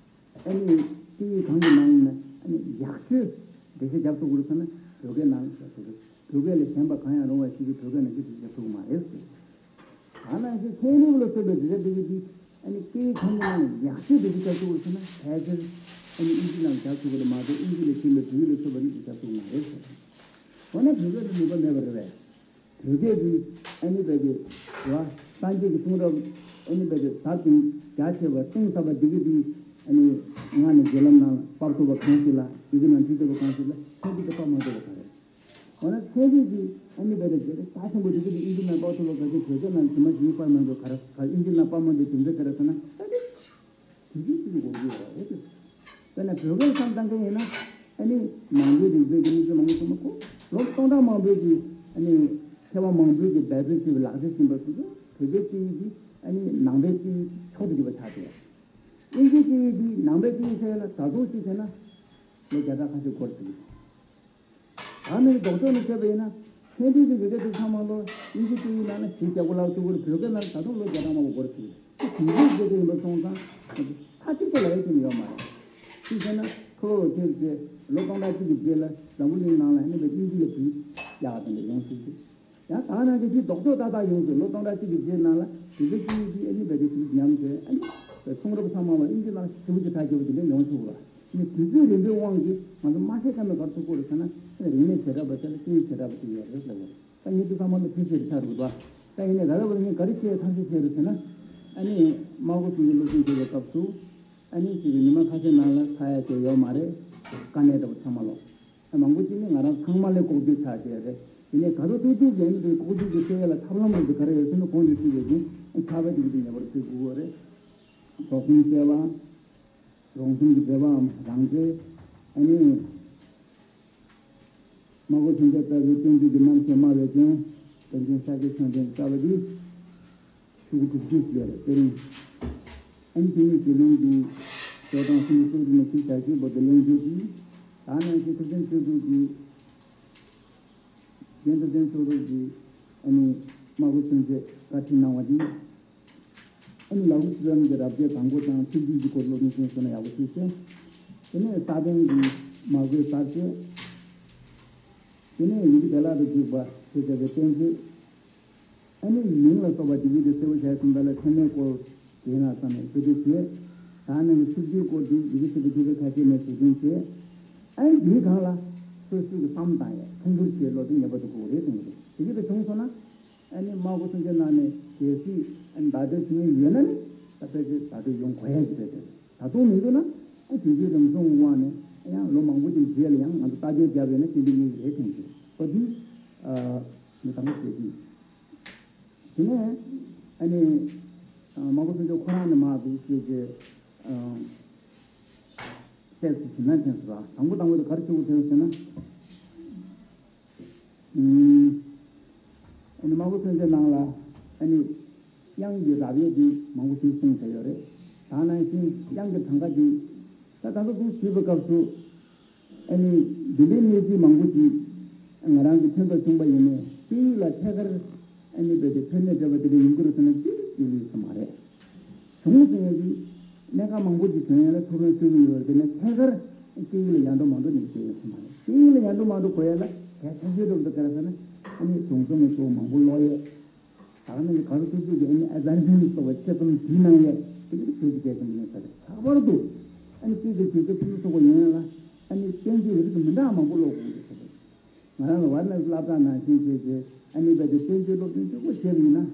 ཨ་ནི་སྐད་ཡིག་གང་གི་ནང་ཡིན་ན་ཨ་ནི་ཡག་ཤོས་འགྲེལ་བཤད་རྒྱབ་ཐུབ་དགོས་ཟེར་ན་བོད་སྐད་ནང་རྒྱབ་ཐུབ་དགོས། བོད་སྐད་ལས་གཞན་པ་གང་ཡང་རུང་བ་ཞིག་གིས་བོད་སྐད་ནང་འགྲེལ་བཤད་རྒྱབ་ཐུབ་ཀྱི་མ་རེད་ཟེར། ད་ནང་བཞིན་ཚན་རིག་ལ་སོགས་པའི་འགྲེལ་བཤད་འདི་གི་ཨ་ནི་སྐད་ཡིག་གང་གི་ནང་ཡག་ཤོས་འགྲེལ་བཤད་རྒྱབ་ཐུབ་དགོས་ཟེར་ན་ཕལ་ཆེར་ཨ་ནི་ཨིན་ཇི་ནང་རྒྱབ་ཐུབ་ཀྱི་མ་གཏོགས་ཨིན་ཇི་ལས་གཞན་པའི་བོད་ཡིག་ལ་སོགས་པ་རིགས་ཀྱིས་རྒྱབ་ཐུབ་ཀྱི་མ་རེད་ཟེར། འོ་ན་བོད་སྐད་ལ་ནུས་པ་མེད་པ་རེད་པས། བོད་སྐད་འདི་ཨ་ནི་བས་ཏེ་རེད་བ། སངས་རྒྱས་ཀྱི་གསུང་རབ་ཨ་ནི་བས་ཏེ་ཟབ་ཅིང་རྒྱ་ཆེ་བ་གཏིང་ཟབ་པ་འདི་གི་འདི་ཨ་ནི་སྔ་ནས་བརྒྱུད་ལམ་ནང་ཕབ་ཐུབ་པ་གང་ཞིག་ལ་ཡི་གེ་ནང་བྲིས་ཐུབ་པ་གང་ཞིག་ལ་ཚན་རིག་གིས་ཕབ་མ་ཐུབ་པ་ག་རེ། འོ་ན་ཚན་རིག་གིས་ཨ་ནི་བས་ཏེ་རྒྱ་ཆེན་པོ་འདི་གི་འདི་ཨིན་ཇི་ནང་ཕབ་ཐུབ་པ་ག་ཚོད་བོད་སྐད་ནང་ཇི་མ་ཇི་བཞིན་ཕབ་མ་ཐུབ་ག་རེ་ག་ཨིན་ཇི་ནང་ཕབ་མ་ཐུབ་རྒྱུ་མཚན་ག་རེ་ཟེར་ན་ད་དེ། དེ་བཞིན་ཅིག་གི་དགོས་ཀྱི་ཡོད་རེད་དེ། དཔེར་ན་བོད་སྐད་བསམ་བཏང་མཁན་ཡིན་ན་ཨ་ནི་ནང་པའི་རིག་པའི་གི་གནས་ཚུལ་མང་པོ་ཞིག་མ་གོ། ལོ་སྟོང་ཕྲག་མང་པོའི་གི་ཨ་ནི་མཁས་པ་མང་པོའི་གི་འབད་རྩོལ་བྱས་པའི་ལག་རྗེས་ཟིན་པ་སོགས་སུ་བོད་པའི་སྐད་ཡིག་གི་ཨ་ནི་ནང་པའི་སྐད་ཡིག་མཆོག་ཏུ་གྱུར་པ་ཆགས་ཏེ། ཨིན་ཇིའི་སྐད་ཡིག་འདི་ནང་པའི་སྐད་ཡིག་ཆགས་ཡོད་ན་ད་དུང་ཅིག་བྱས་ན་ལོ་བརྒྱ་ཕྲག་ཁ་ཤས་འགོར་ཐུབ་ཀྱི། ད་ནི་ལྡོག་ཕྱོགས་ནས་བཤད་པ་ཡིན་ན་ཚན་རིག་གི་ཡི་གེ་དེ་ཚང་མ་ལོ་ཨིན་ཇི་སྐད་ཡིག་ནང་ན་ཞེ་ལྔ་ལབ་ཐུབ་ཀྱི་རེད། བོད་སྐད་ནང་ད་དུང་ལོ་བརྒྱ་ཕྲག་མང་པོ་འགོར་ཐུབ་ཀྱི་རེད། དེ་དུས་ཚོད་བརྗེ་དེ་ཡིན་པ་སོང་ཙང་མཐའ་གཅིག་ཏུ་ལབ་ཡ་ཅིག་ཡོད་མ་རེད། ཅིག་བྱས་ན་ཁོ་ཁྱེད་ཚོས་ལོ་སྟོང་ཕྲག་གཅིག་གི་རྗེས་ལ་འཛམ་བུ་གླིང་ནང་ལ་ཨ་ནི་བས་ཨིན་ཇི་ལ་བྲིས་ཡག་དེ་འདྲ་ཡོང་སྲིད་ཀྱི། ཡང་ད་ནང་གི་དེ་ལྡོག་ཕྱོགས་ཏག་ཏག་ཡོང་སྲིད། ལོ་སྟོང་ཕྲག་གཅིག་གི་རྗེས་ནང་ལ་དེ་ཚོ་སྐད་ཡིག་དེ་ཨ་ནི་བས་དེ་དུས་ཉམས་བྱས་ཨ་ནི་བས་གསུང་རབ་ཚང་མ་ལ་ཨིན་ཇི་ནང་ཞེ་པོ་ཅིག་གྲགས་ཆེ་བ་དེ་འདྲ་ཡོང་ཆོག་གི་རེད། ཨ་ནི་དུས་ཚོད་རིང་པོའི་དབང་གིས་ང་ཚོ་མ་ཤེས་ཁ་མེད་ག་རེ་ཐུག་གི་རེད་ཟེར་ན་ཨ་ནི་རིག་གནས་བྱེ་བྲག་པ་དེ་ལ་སྐད་ཡིག་བྱེ་བྲག་པ་དེ་ཡོད་རེད་ལབ་ཡོད། ད་ངས་འདི་ཚང་མ་ལ་ཐུགས་རྗེ་ཆེ་ཆགས་འདུག་པ། ད་ཡིན་ནའི་ད་ལྟ་བར་ངས་ག་རེ་བཤད་ཐབས་ཤེས་བྱས་རེད་ཟེར་ན། ཨ་ནི་སྨྲ་སྒོ་གསུམ་གྱི་སློབ་སྦྱོང་བྱེད་པའི་སྐབས་སུ། ཨ་ནི་ཅིག་ཉི་མ་ཁ་ཤས་ནང་ལ་ཚར་ཡ་ཅིག་ཡོད་མ་རེད། དཀའ་གནད་འདྲ་པོ་ཚང་མ་ལོག་ཨ་མང་པོ་ཅིག་ནི་ང་རང་ཚང་མ་ལས་ལྐོག་གྱུར་ཆགས་བསྡད་ཡོད་རེད། ཡིན་ནའི་ག་ཚོད་ཐུབ་ཐུབ་ཀྱིས་ཨ་ནི་དེ་ལྐོག་གྱུར་གྱི་སེལ་ཡ་ལ་ཐབས་ལམ་རེ་འདི་ག་རེ་ཡོད་ཟེར་ན། གོང་དུ་ཞུས་པའི་བཞིན་ཨ་ཆར་པ་ཅིག་གིས་ངེས་པར་བྱེད་དགོས་ཀྱི་རེད། དོགས་ཟོན་བྱས་པ། རང་སེམས་ཀྱི་འབྲེལ་བའམ་རང་འབྲེལ། ཨ་ནི། སྨྲ་སྒོ་མཚོན་ཆ་ལྟ་བུའི་བསྟན་བཅོས་ཀྱི་རྣམ་གཞག་སྨྲ་བའི་དོན། དོན་ཅན་ཤཱཀྱའི་མཚན་ལྡན་ལྟ་བུ་འདི་ཤོག་གུ་དྲུག་ཅུ་ཡོད་རེད་དེ་རིང་། ཨ་ནི་དེ་ནི་ཞལ་ལུང་གི་ཤོག་གྲངས་སུམ་ཅུ་སོ་དྲུག་ནས་ཁྲི་བརྒྱད་ཅུ་བར་དུ་གླེང་བརྗོད་ཀྱིས། ད་ནང་བཞིན་ཐུབ་བསྟན་ཆོས་དྲུག་གི། རྒན་ཐུབ་བསྟན་ཆོས་དྲུག་གི་ཨ་ནི་སྨྲ་སྒོ་མཚོན་ཆའི་བཀའ་ཁྲིད་གནང་བ་འདི། ཨ་ནི་ལ་ཧུ་ཙི་ཙམ་གྱི་རབ་བྱེད་དང་པོ་དང་ཚིག་བརྗོད་ཀྱི་སྐོར་སློབ་སྦྱོང་བྱས་སོང་ན་ཡག་པོ་ཞིག་བྱས། དེ་ནས་ས་པཎ་གྱི་མ་དགོས་གསར་བཅད། དེ་ནས་ཡི་གེ་བདེ་བླག་ཏུ་འཇུག་པ་ཞེས་བྱ་བའི་བསྟན་བཅོས། ཨ་ནི་མིང་ལ་སོགས་པ་བསྡུས་རྒྱུ་དེ་གསལ་པོ་བྱས་ཟིན་པ་ལ་ཚད་མའི་སྐོར་དེའི་ནང་ཙམ་ནས་ཞུ་གཏུག་བྱས། ད་ནང་གི་ཚིག་བརྗོད་སྐོར་དེ་ཡི་གེ་ཞིབ་ཏུ་དགོས་པའི་ཁ་ཤས་ནས་ཞུ་འདོན་བྱས། ཨ་ནི་དེའི་སྒང་ལ་སོ་སོའི་གི་བསམ་བཏང་ཡས་ཐུང་ཐུང་བྱས་ལོ་དེ་ངེས་པར་དུ་དགོས་རེད་གསུངས་འདུག་དེ་གི་དེ་བྱུང་སོང་ན། ཨ་ནི་སྨྲ་སྒོ་མཚོན་ཆའི་ནང་ནས་གལ་སྲིད་ཨ་ནི་བརྡ་སྤྲོད་བྱེད་མཁན་ཡོད་ན་ནི་ད་ཕལ་ཆེར་བརྡ་སྤྲོད་ཡོང་དགོས་ཡ་ཞིག་རེད་དེ། ད་དུང་མི་འདུག་ན་ཨ་དུས་ཚོད་རང་སྲུང་དབང་ནས་ཡང་ལོ་མང་པོ་ཅིག་རྗེས་ལ་ཡང་ང་ཚོ་བརྟག་དཔྱད་བརྒྱབ་ཡོད་ན་སྐྱེ་འདི་གཉིས་རེད་དྲན་གྱི་ཨོ་དེ་མི་དང་པོ་བྱེད་ཀྱི། དེ་ནས་ཨ་ནི་སྨྲ་སྒོ་མཚོན་ཆ་ཁོ་རང་ནས་མར་འདུག་ཅེས་ཀྱི་སེལ་སུ་ཞིག་ན་དྲན་སོང་ར། དང་པོ་དང་པོ་དེ་ག་རེ་བྱེད་དགོས་དྲན་ཟེར་ན། ཨ་ནི་སྨྲ་སྒོ་མཚོན་ཆའི་ནང་ལ་ཨ་ནི་དབྱངས་ཀྱི་རབ་དབྱེ་འདི་མང་པོ་ཞིག་གསུངས་བཞག་ཡོད་རེད། ད་ནང་བཞིན་དབྱངས་ཀྱི་གྲངས་ཀ་འདི་ད་ད་ལྟ་འདུག་ཞུས་པའི་སྐབས་སུ་ཨ་ནི་འདི་འདྲའི་གནས་ཚུལ་མང་པོ་ཞིག་ང་རང་གི་ཐོན་པ་བྱུང་བ་ཡིན་ནའི་སྐད་ཡིག་ལ་ཐད་ཀར་ཨ་ནི་བོད་དེ་ཕན་གནོད་འབྲེལ་བ་དེ་འདྲ་ཡོང་གི་རེད་ཟེར་ན་ཅི་ཅི་ཡོད་ས་མ་རེད། བྱུང་ཟེར་ཡ་གི་གནད་འགག་མང་པོ་ཅིག་བྱུང་ཡ་ལ་ཐུགས་ཕན་གསོས་ཀྱི་ཡོད་རེད། དེ་ནས་ཐད་ཀར་སྐད་ཡིག་ལ་ཡར་འགྲོ་མར་འགྲོ་ནས་བྱས་ཡོད་ས་མ་རེད། སྐད་ཡིག་ལ་ཡར་འགྲོ་མར་འགྲོ་དགོས་ཡ་ལ་གལ་ཆེ་ཤོས་སྒྲུབ་འདུག་ག་རེ་ཟེར་ན་ཨ་ནི་གཞུང་རྩོམ་གྱི་ཤོག་མང་པོ་ཀློག་ཡས། ད་ག་ནང་གི་ག་རེ་ཐུབ་ཐུབ་ཀྱི་ཨ་ནི་ཨ་ཛར་ཧིན་སོགས་པ་ཆེད་རྩོམ་བྲིས་གནང་ཡས་དེ་གི་བོད་ཀྱི་སྐད་ཆ་མི་ཡོང་ས་རེད། ལྷག་པར་དུ་ཨ་ནི་སྐད་ཀྱི་བྱེད་སྤྱོད་ཕུན་སུམ་ཚོགས་པ་ཡོང་ཡ་ལ་ཨ་ནི་བསྟན་བཅོས་རིགས་མི་འདྲ་མང་པོ་ཀློག་དགོས་ཀྱི་ས་རེད། ང་རང་ལ་ཝར་ནས་སློབ་གྲྭ་ནང་བཞིན་བྱས་བྱས་ཨ་ནི་བོད་ཀྱི་བསྟན་བཅོས་སློབ་སྦྱོང་ཆེན་པོ་བྱས་པ་ཡིན་ན།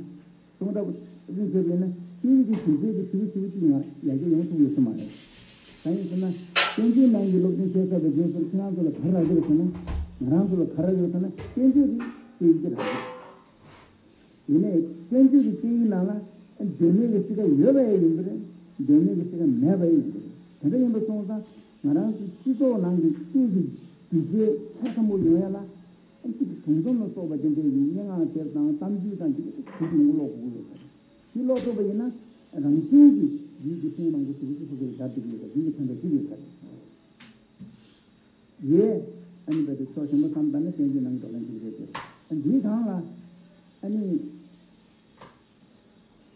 གསུང་རབ་ཀྱི་ཆོས་ཚུལ་ཡིན་ན་སྐད་ཡིག་གི་ཞིབ་འཇུག་གི་ཞིབ་ཞིབ་ཅིག་ང་ཡར་རྒྱས་ཡོང་ཐུབ་ཡོད་ས་མ་རེད། གང་ཡིན་ཟེར་ན་བསྟན་བཅོས་ནང་གི་སློབ་སྦྱོང་བྱས་ཚར་བའི་རྗེས་སུ་ཁྱེད་རང་ཚོ་ལ་ག་རེ་རག་གི་རེད་ཟེར་ན། ང་རང་ཚོ་ལ་ག་རེ་རག་གི་རེད་ཟེར་ན་བསྟན་བཅོས་ཀྱི་སྐད་ཡིག་ཅིག་རག་གི་རེད། ཡིན་ནའི་བསྟན་བཅོས་ཀྱི་སྐད་ཡིག་ནང་ལ་ལྡེ་མིག་གི་གཤིས་ཀ་ཡོད་པ་ཡང་ཡིན་གྱི་རེད། ལྡེ་མིག་གི་གཤིས་ཀ་མེད་པ་ཡང་ཡིན་གྱི་རེད། དེ་འདྲ་ཡིན་པ་སོང་ཙང་ང་རང་ཚོའི་སྤྱི་ཚོགས་ནང་གི་སྐད་ཀྱི་སྒྱུ་རྩལ་ཐེ་ཚོམ་པོ་ཡོང་ཡ་ལ། ཨ་ཅིག་གི་གྲོང་ཚོ་ལ་སོགས་པ་དེ་འདྲའི་གི་སྙན་ངག་དེབ་དང་གཏམ་རྒྱུད་དང་དེ་འདྲ་ཞིག་མང་པོ་ཀློག་དགོས་ཀྱི་ཡོད་ས་རེད། དེ་ཀློག་ཐུབ་པ་ཡིན་ན་རང་བཞིན་གྱིས་ཡིད་ཀྱི་ཕན་མང་པོ་ཞིག་ཅིག་ཐོབ་ཀྱི་རེད། དེ་འདྲ་ཡོད་ས་རེད། ཡིད་ཀྱི་ཕན་པ་ཞིག་ཡོད་ས་རེད། ཡེ། ཨ་ནི་བོད་དུ་ཕྱོགས་ཞན་པོ་བསམ་བཏང་ན་བསྟན་བཅོས་ནང་གི་འགྲོ་ལན་ཞིག་རེད་དེ། ཨ་འདིའི་སྒང་ལ་ཨ་ནི་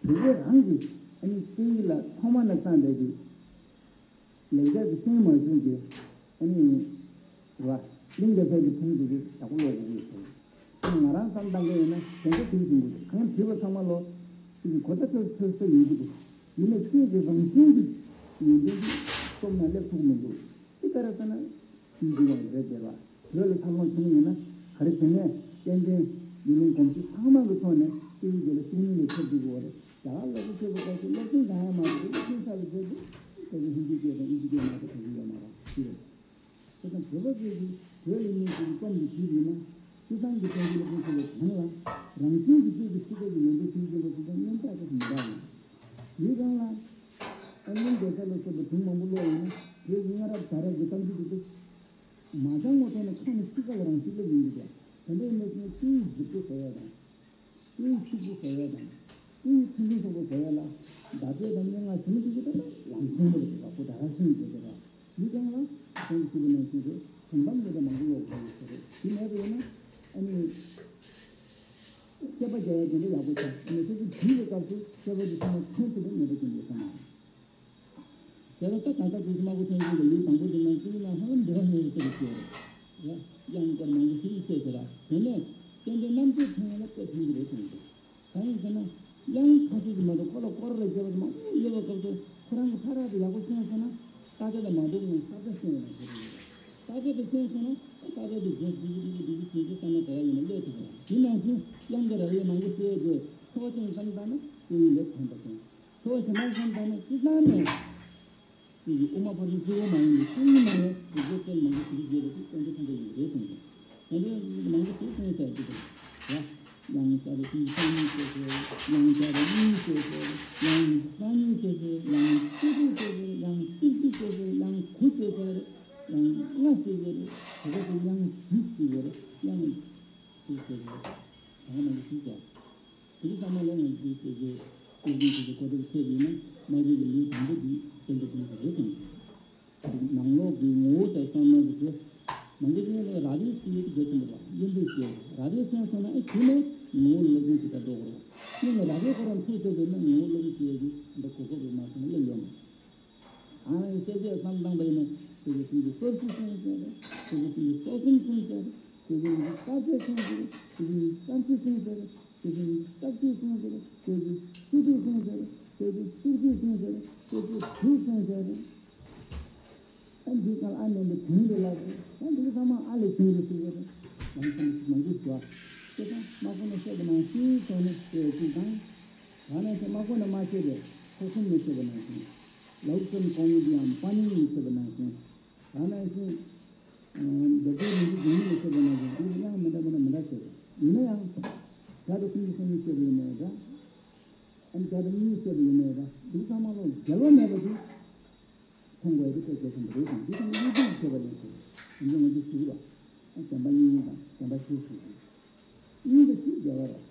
བོད་པ་རང་གིས་ཨ་ནི་སྐད་ཡིག་ལ་ཐོག་མ་ནས་བརྩམས་པའི་གི་ལེགས་སྦྱར་གྱི་ཤིང་མ་ཞུང་གི་ཨ་ནི་ར་གླིང་གེ་སར་གྱི་ཐུང་དེ་གི་ཡག་པོ་ཀློག་དགོས་ཀྱི་ཡོད་ཟེར། ང་རང་བསམ་བཏང་གི་ཡོད་ན་དེ་འདྲ་དེ་བཞིན་དུ་གང་བྲིས་པ་ཚང་མ་ལོ་ཅིག་གི་གོ་བརྡ་ཐོས་ཐོས་ས་ཡོང་གི་འདུག་ཡིན་ནའི་སྐད་ཀྱི་རང་བཞིན་གྱི་ཡོན་ཏན་གྱི་རྩོམ་ན་སླེབས་ཐུབ་མི་འདུག་དེ་ག་རེ་ཟེར་ན་དུས་འགྱུར་བ་རེད་དེ་ལ་བོད་ལ་འཚར་ལོངས་བྱུང་ཡོད་ན་ག་རེ་བྱས་ནས་ཏན་ཏན་ཡུལ་ལུང་གོམས་གཤིས་ཚང་མ་གི་ཐོག་ནས་སྐད་ཡིག་དེ་ལ་ཤུགས་སྣོན་ལས་ཐེབས་འདུག་གི་བ་རེད། རྒྱ་གར་ལ་སློབ་གསོ་བྱེད་པའི་སྐབས་སུ་སློབ་ཚན་སྦྱང་ཡ་མ་རེད། སློབ་ཚན་ཚར་བའི་རྗེས་སུ་ད་གི་ཧིན་རྡུ་སྐད་དང་ཨིན་ཇི་སྐད་མ་གཏོགས་ག་གི་ཡོད་མ་རེད། དེ་རེད། དེ་དང་བོད་པ་ཚོས་ཀྱིས་བོད་ལ་གནས་ཀྱི་རྩོམ་གྱི་དུས་ཡིན་ན་སྤྱི་བཏང་གི་བསྟན་འཛིན་སློབ་དཔོན་ཚོ་ལ་གང་ལ་རང་བཞིན་གྱི་སྐད་ཀྱི་སྤྱི་ཚོགས་ཀྱི་ཡོན་ཏན་ཤེས་ཀྱིན་པ་ཚོ་དང་མཉམ་བཞག་ཆགས་སུ་མི་འདྲ་བ་ཡིན། དེའི་སྒང་ལ་ཨ་ནི་གེ་སར་ལ་སོགས་པའི་དྲུང་མང་པོ་ཀློག་ཡོང་ན་བོད་ཀྱི་སྔ་རབས་ད་རབས་ཀྱི་གཏམ་རྒྱུད་དེ་ཚོ་མ་སྦྱངས་པ་ཐོག་ནས་ཁ་ནས་ཤི་ཁ་ལ་རང་ཤི་ལབ་ཡིན་གྱི་འདུག་དེ་འདྲ་ཡིན་པ་ཅིག་ན་སྐད་ཡིག་ལྗིད་པོ་བཟོ་ཡ་དང་། སྐད་ཡིག་ཕྱུག་པོ་བཟོ་ཡ་དང་། སྐད་ཡིག་ཕུན་སུམ་ཚོགས་པོ་བཟོ་ཡ་ལ་བརྡ་སྤྲོད་དང་སྙན་ངག་ཞུ་མི་ཞིག་གི་ད་ལམ་སེང་པོ་རེད། ཁོ་ད་ར་ཤིང་རེད་དེ་ར། དེའི་སྒང་ལ་ཁོང་གིས་ཞུས་པ་ནང་བཞིན་དུ་དོན་དམ་དེ་འདྲ་མང་པོ་ཀློག་དགོས་ཡོད་ས་རེད། དེ་མེད་པ་ཡིན་ན་ཨ་ནི་དཔྱད་པ་རྒྱག་ཡ་དེ་འདྲ་ཡག་པོ་ཆགས། ཨ་ནི་དཔེ་ཆ་བྲིས་པའི་སྐབས་སུ་དཔྱད་པ་དེ་ཚང་མ་ཐོན་ཐུབ་པ་ངེས་པ་ཅན་ཡོད་ས་མ་རེད། དེ་ལ་ད་གང་ལྟར་དུས་སུ་སྨྲ་སྒོ་ཐོན་ཁུལ་ལ་ཡུལ་དང་པོ་དེ་ནང་སྐད་ཡིག་ནང་ཧ་ལམ་འབྲེལ་བ་མེད་པའི་སྐད་ཆ་བཤད་རེད། ཡང་སྐོར་མང་པོ་ཞིག་བཤད་ཟེར་ར། དེ་ནས་ཏན་ཏན་རྣམ་དཔྱོད་ཐོན་ཡ་ལ་དཔེ་ཕན་གྱི་རེད་གསུངས་འདུག་གང་ཡིན་ཟེར་ན་ཡང་ཁ་ཤས་ཀྱིས་མ་གཏོགས་ཁོ་ལ་སྐོར་ར་བརྗེ་བ་དེ་མང་པོ་ཡོད་པའི་སྐབས་སུ་ཁོ་རང་གི་ཕ་རག་དེ་ཡག་པོ་ཤེས་ཟེར་ན་ས་ཆ་དང་མ་གཏོགས་ངས་ས་ཆ་ཤེས་ཡོད་ན་ཟེར་གྱི་ཡོད་རེད། དཀའ་ཚེགས་དེ་ཐོན་སོང་ན་དཀའ་ཚེགས་དེ་རྗེས་སུ་ཡི་གེ་ཡི་གེ་བསམ་ན་དེ་ཡང་ཡིན་ན་ལས་ཐུབ་པ། དེ་ནང་བཞིན་གཡང་གི་ར་བས་མང་པོ་བཤད་དགོས། ཁྲོ་བ་ཅན་བསམ་བཏང་ན་དེ་ཡི་ལས་ཕན་པ་ཅན། ཁྲོ་བ་ཞིམ་པ་བསམ་བཏང་ན་ཅི་ཙམ་ནས། དེ་ཡི་དབུ་མ་ཕར་ཕྱིན་སྤྱི་བོ་མ་ཡིན་པའི་སྤྱི་བོ་མ་ཡིན་པའི་སྒོ་གསལ་མང་པོ་ཞིག་བརྗོད་པ་དེ་དཀོན་མཆོག་ཐམས་ཅད་ཡིན་རེད་གསུངས་ཏེ། ཡང་དེ་མང་པོ་ཞིག་གསུངས་ཡོད་ས་ཡོད་དེ་ཡ། ཡང་བྱ་བའི་དུས་སང་ཉིན་བྱེད་ཟེར། ཡང་བྱ་བའི་གཉིས་བྱེད་ཟེར། ཡང་སང་ཉིན་བྱེད་ཟེར། ཡང་བཅུ་དྲུག་བྱེད་ཟེར། ཡང་བཅུ་བཞི་བྱེད་ཟེར། ཡང་དགུ་བྱེད་ཟེར། ཡང་ལྔ་བྱེད་ཟེར། དེ་ག་དུ་ཡང་བཞི་བྱེད་ཟེར། ཡང་བཅུ་བྱེད་ཟེར། ད་ག་ནང་བཞིན་བྱ། དེ་ཚང་མ་ལ་ང་ཚོའི་བྱེད་ཀྱི་སྲོལ་རྒྱུན་གྱི་གོ་སྒྲིག་བྱས་ཡིན་ན་མ་རིག་གི་ལུས་དང་པོ་འདི་བསྟན་པའི་དོན་དུ་རེད་དང་། ནང་ལོགས་ཀྱི་ངོ་བོ་དང་བསམ་བློ་གི་དེ། ནང་གི་ནས་ལ་རབ་རིབ་ཞིག་ཡོད་དེ་དགོད་ཀྱིན་འདུག་པ། གཡོན་པས་བཤད་རབ་རིབ་སོང་སོང་ན་ཨེ་དེ་ནས་ངོ་བོ་སློབ་སྦྱོང་བྱེད་པར་འགྲོ་དགོས་རེད། གཡོན་ནས་རབ་རིབ་ཁོ་རང་ཚུད་ཐུབ་པས་ན་ངོ་བོ་སློབ་སྦྱོང་བྱེད་ཡ་གི་འདི་གོ་སྐབས་རེད་མ་སོང་ན་སླེབས་ཡོད་མ་རེད། ཨ་ནི་སྐད་ཆ་བསམ་བཏང་པ་ཡིན་ན་དེ་གི་སེམས་ཀྱི་སྟོབས་ཤུགས་སོང་ཟེར། དེ་གི་སེམས་ཀྱི་སྟོབས་ཤུགས་སོང་ཟེར། དེ་གི་སེམས་ཀྱི་དཀའ་ཚེགས་སོང་ཟེར། དེ་གི་སེམས་ཀྱི་བསམ་ཚུལ་སོང་ཟེར། དེ་བཞིན་སྟོབས་ཤུགས་སོང་ཟེར། དེ་བཞིན་བཅུ་དྲུག་སོང་ཟེར། དེ་བཞིན་བཅུ་དྲུག་སོང་ཟེར། དེ་བཞིན་དྲུག་སོང་ཟེར། ཨ་འདི་ག་ལ་ཨ་ནེ་འདི་དུང་རེ་ལ་ཟེར། ཨ་འདི་ག་ཚང་མ་ཨ་ལས་བྱུང་རེད་ཟེར་ཟེར། ཡང་ཚང་མ་མང་པོ་ཞིག་བ། དེ་ཚང་མ་གོ་ནས་བཤད་པ་ནང་བཞིན་སོང་ནས་ཟེར་ཅིག་དང་། ད་ནང་བཞིན་མ་གོ་ནས་མ་བཤད་པས་ཁོ་གསུམ་ནས་བཤད་པ་ནང་བཞིན། ལའུ་ཙན་གོང་ཡུལ་དུ་ཡང་པ་ནིང་ནས་བཤད་པ་ནང་བཞིན། ད་ནང་བཞིན། རྒྱ་ཆེའི་མི་འདི་རྒྱུ་མི་ལ་བཤད་པ་ནང་བཞིན་འདི་ཡང་མི་འདྲ་མི་འདྲ་མི་འདྲ་བཤད་པ་ཡིན་ན་ཡང་། བརྒྱ་དང་སུམ་ཅུ་སོ་གཉིས་བཤད་པ་ཡིན་ནའི་འདྲ། ཨ་ནི་བརྒྱ་དང་གཉིས་བཤད་པ་ཡིན་ནའི་འདྲ། འདི་ཚང་མ་ལོ་འགལ་བ་མེད་པ་ཞིག་མཐོང་དགོས་ཡ་དེ་དཔེ་གལ་ཆེན་པོ་རེད་དང་འདི་ཚང་མ་གཉིས་ཆོས་བཤད་པ་ཡིན་ཞེས་ཡིན་ཙང་ང་ཚོས་ཞུ་གི་རེད། ཨ་བདེན་པ་གཉིས་ཡིན་དང་བདེན་པ་བཞི་ཞེས་ཡིན། གཉིས་ཀ་ཞིག་འགལ་བ་རེད།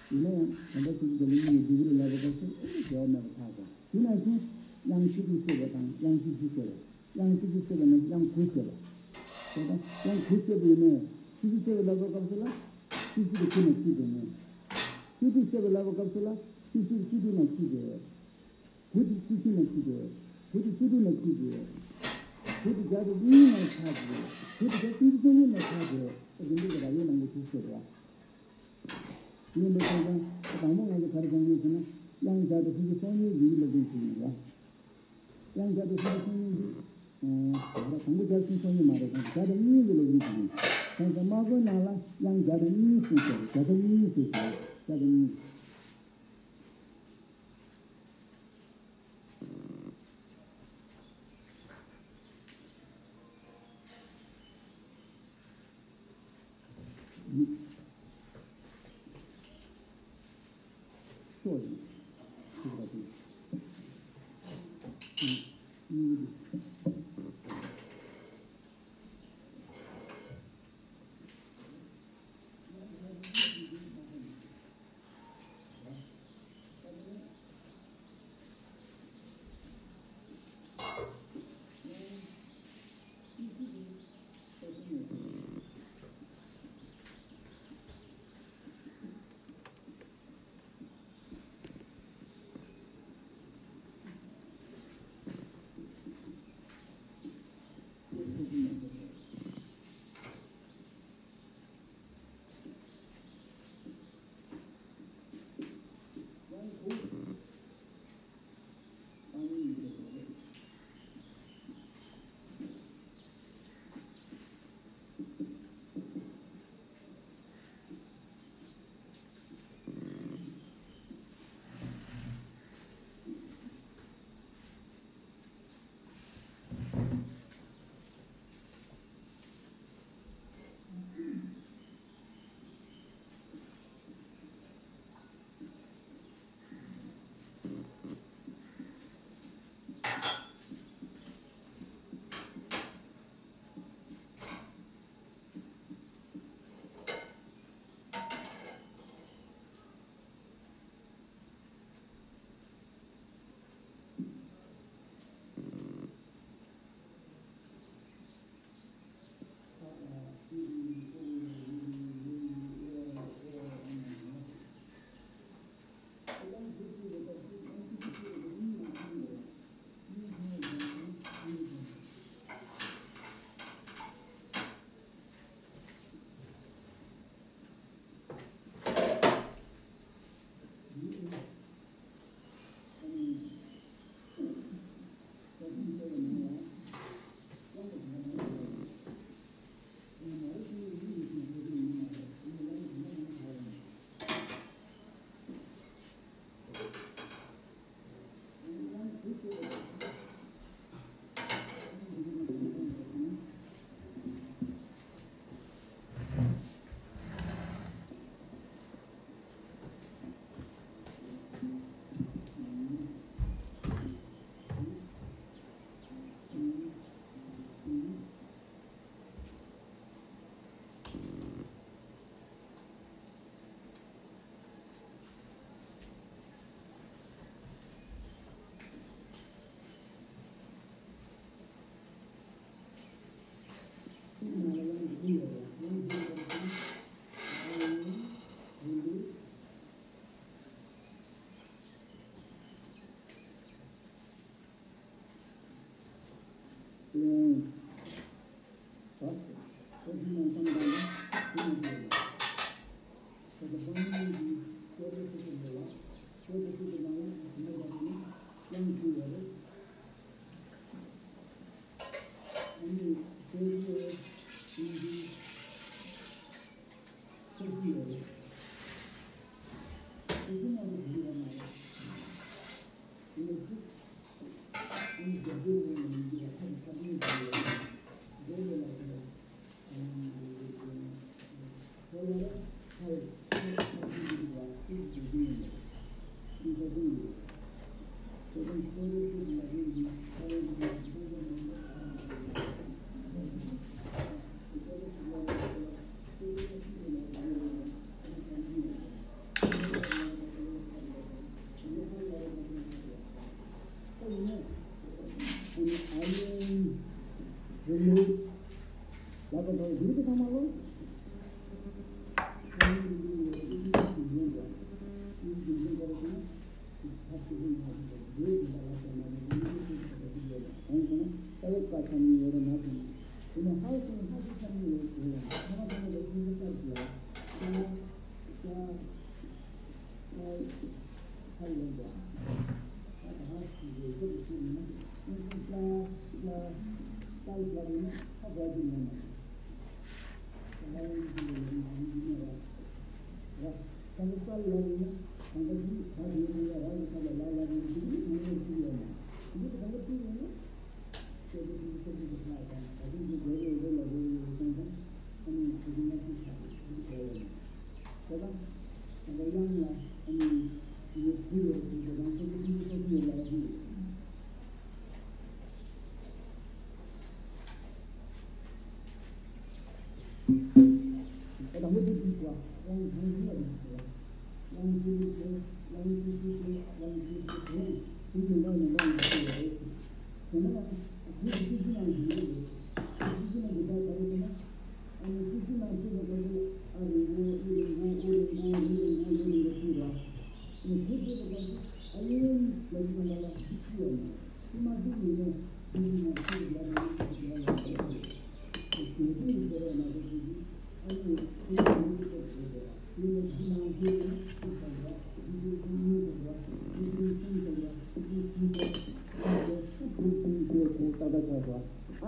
ཡིན་ན་ཡང་དམ་པ་ཆོས་ཀྱི་རྒྱལ་པོ་གཉིས་ནས་འདི་གུ་ལ་ལབ་པ་སྐབས་སུ་ཨེ་འགལ་བ་མེད་པར་ཐལ་ཟེར། དེ་ནང་བཞིན་དབྱངས་བཅུ་དྲུག་བཤད་པ་དང་དབྱངས་བཅུ་བཞི་བཤད་པ། དབྱངས་བཅུ་བཞི་བཤད་པ་ནས་དབྱངས་དགུ་བཤད་པ། དེ་དང་དབྱངས་དགུ་བཤད་པ་ཡིན་ནའི་བཅུ་བཞི་བཤད་པ་ལབ་པ་སྐབས་སུ་ལ་བཅུ་བཞི་དེ་དགུ་ནས་གཅིག་དགོས་ནས། བཅུ་དྲུག་བཤད་པ་ལབ་པ་སྐབས་སུ་ལ་བཅུ་བཞི་བཅུ་དྲུག་ནས་གཅིག་དགོས། དགུ་དེ་བཅུ་བཞི་ནས་གཅིག་དགོས། དགུ་དེ་བཅུ་དྲུག་ནས་གཅིག་དགོས། དགུ་དེ་བརྒྱ་དང་གཉིས་ནས་ཆ་དགོས། དགུ་དེ་བརྒྱ་སུམ་ཅུ་སོ་གཉིས་ནས་ཆ་དགོས། རིན་པོ་ཆེ་རབ་དབྱངས་ནང་གི་དུས་བཤད་པ། ཡིན་པའི་ཐོག་ཀྱང་དང་པོ་ང་ཚོ་ག་རེ་སྦྱང་གི་ཡོད་ཟེར་ན། དབྱངས་བརྒྱ་དང་སུམ་ཅུ་སོ་གཉིས་ཡི་གེ་སློབ་སྦྱོང་བྱེད་ཀྱི་ཡོད་ལ། དབྱངས་བརྒྱ་དང་སུམ་ཅུ་སོ་གཉིས་ཀྱི་ཨ་ད་དང་པོ་བརྒྱ་དང་སུམ་ཅུ་སོ་གཉིས་མ་རེད། དང་བརྒྱ་དང་གཉིས་ཀྱི་སློབ་སྦྱོང་བྱེད་ཀྱི་ཡོད། དེང་སང་སྨྲ་སྒོའི་ནང་ལ་དབྱངས་བརྒྱ་དང་གཉིས་གསུངས་ཟེར། བརྒྱ་དང་གཉིས་ཟེར་ཟེར། བརྒྱ་དང་གཉིས།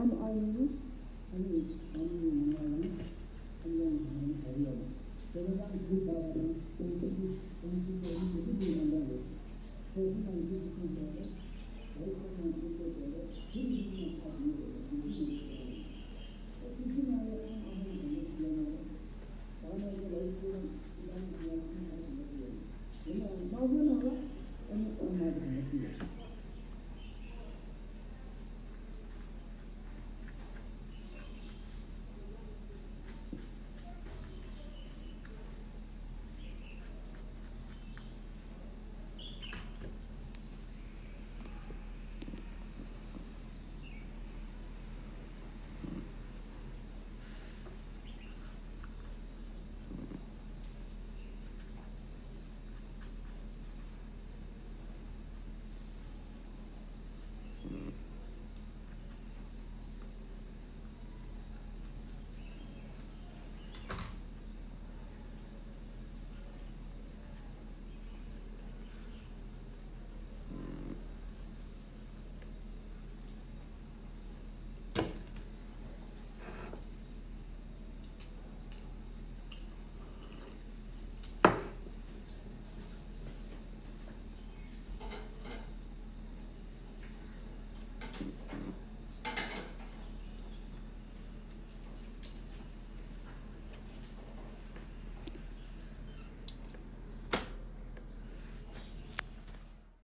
ཨམ་ཨ་ནི་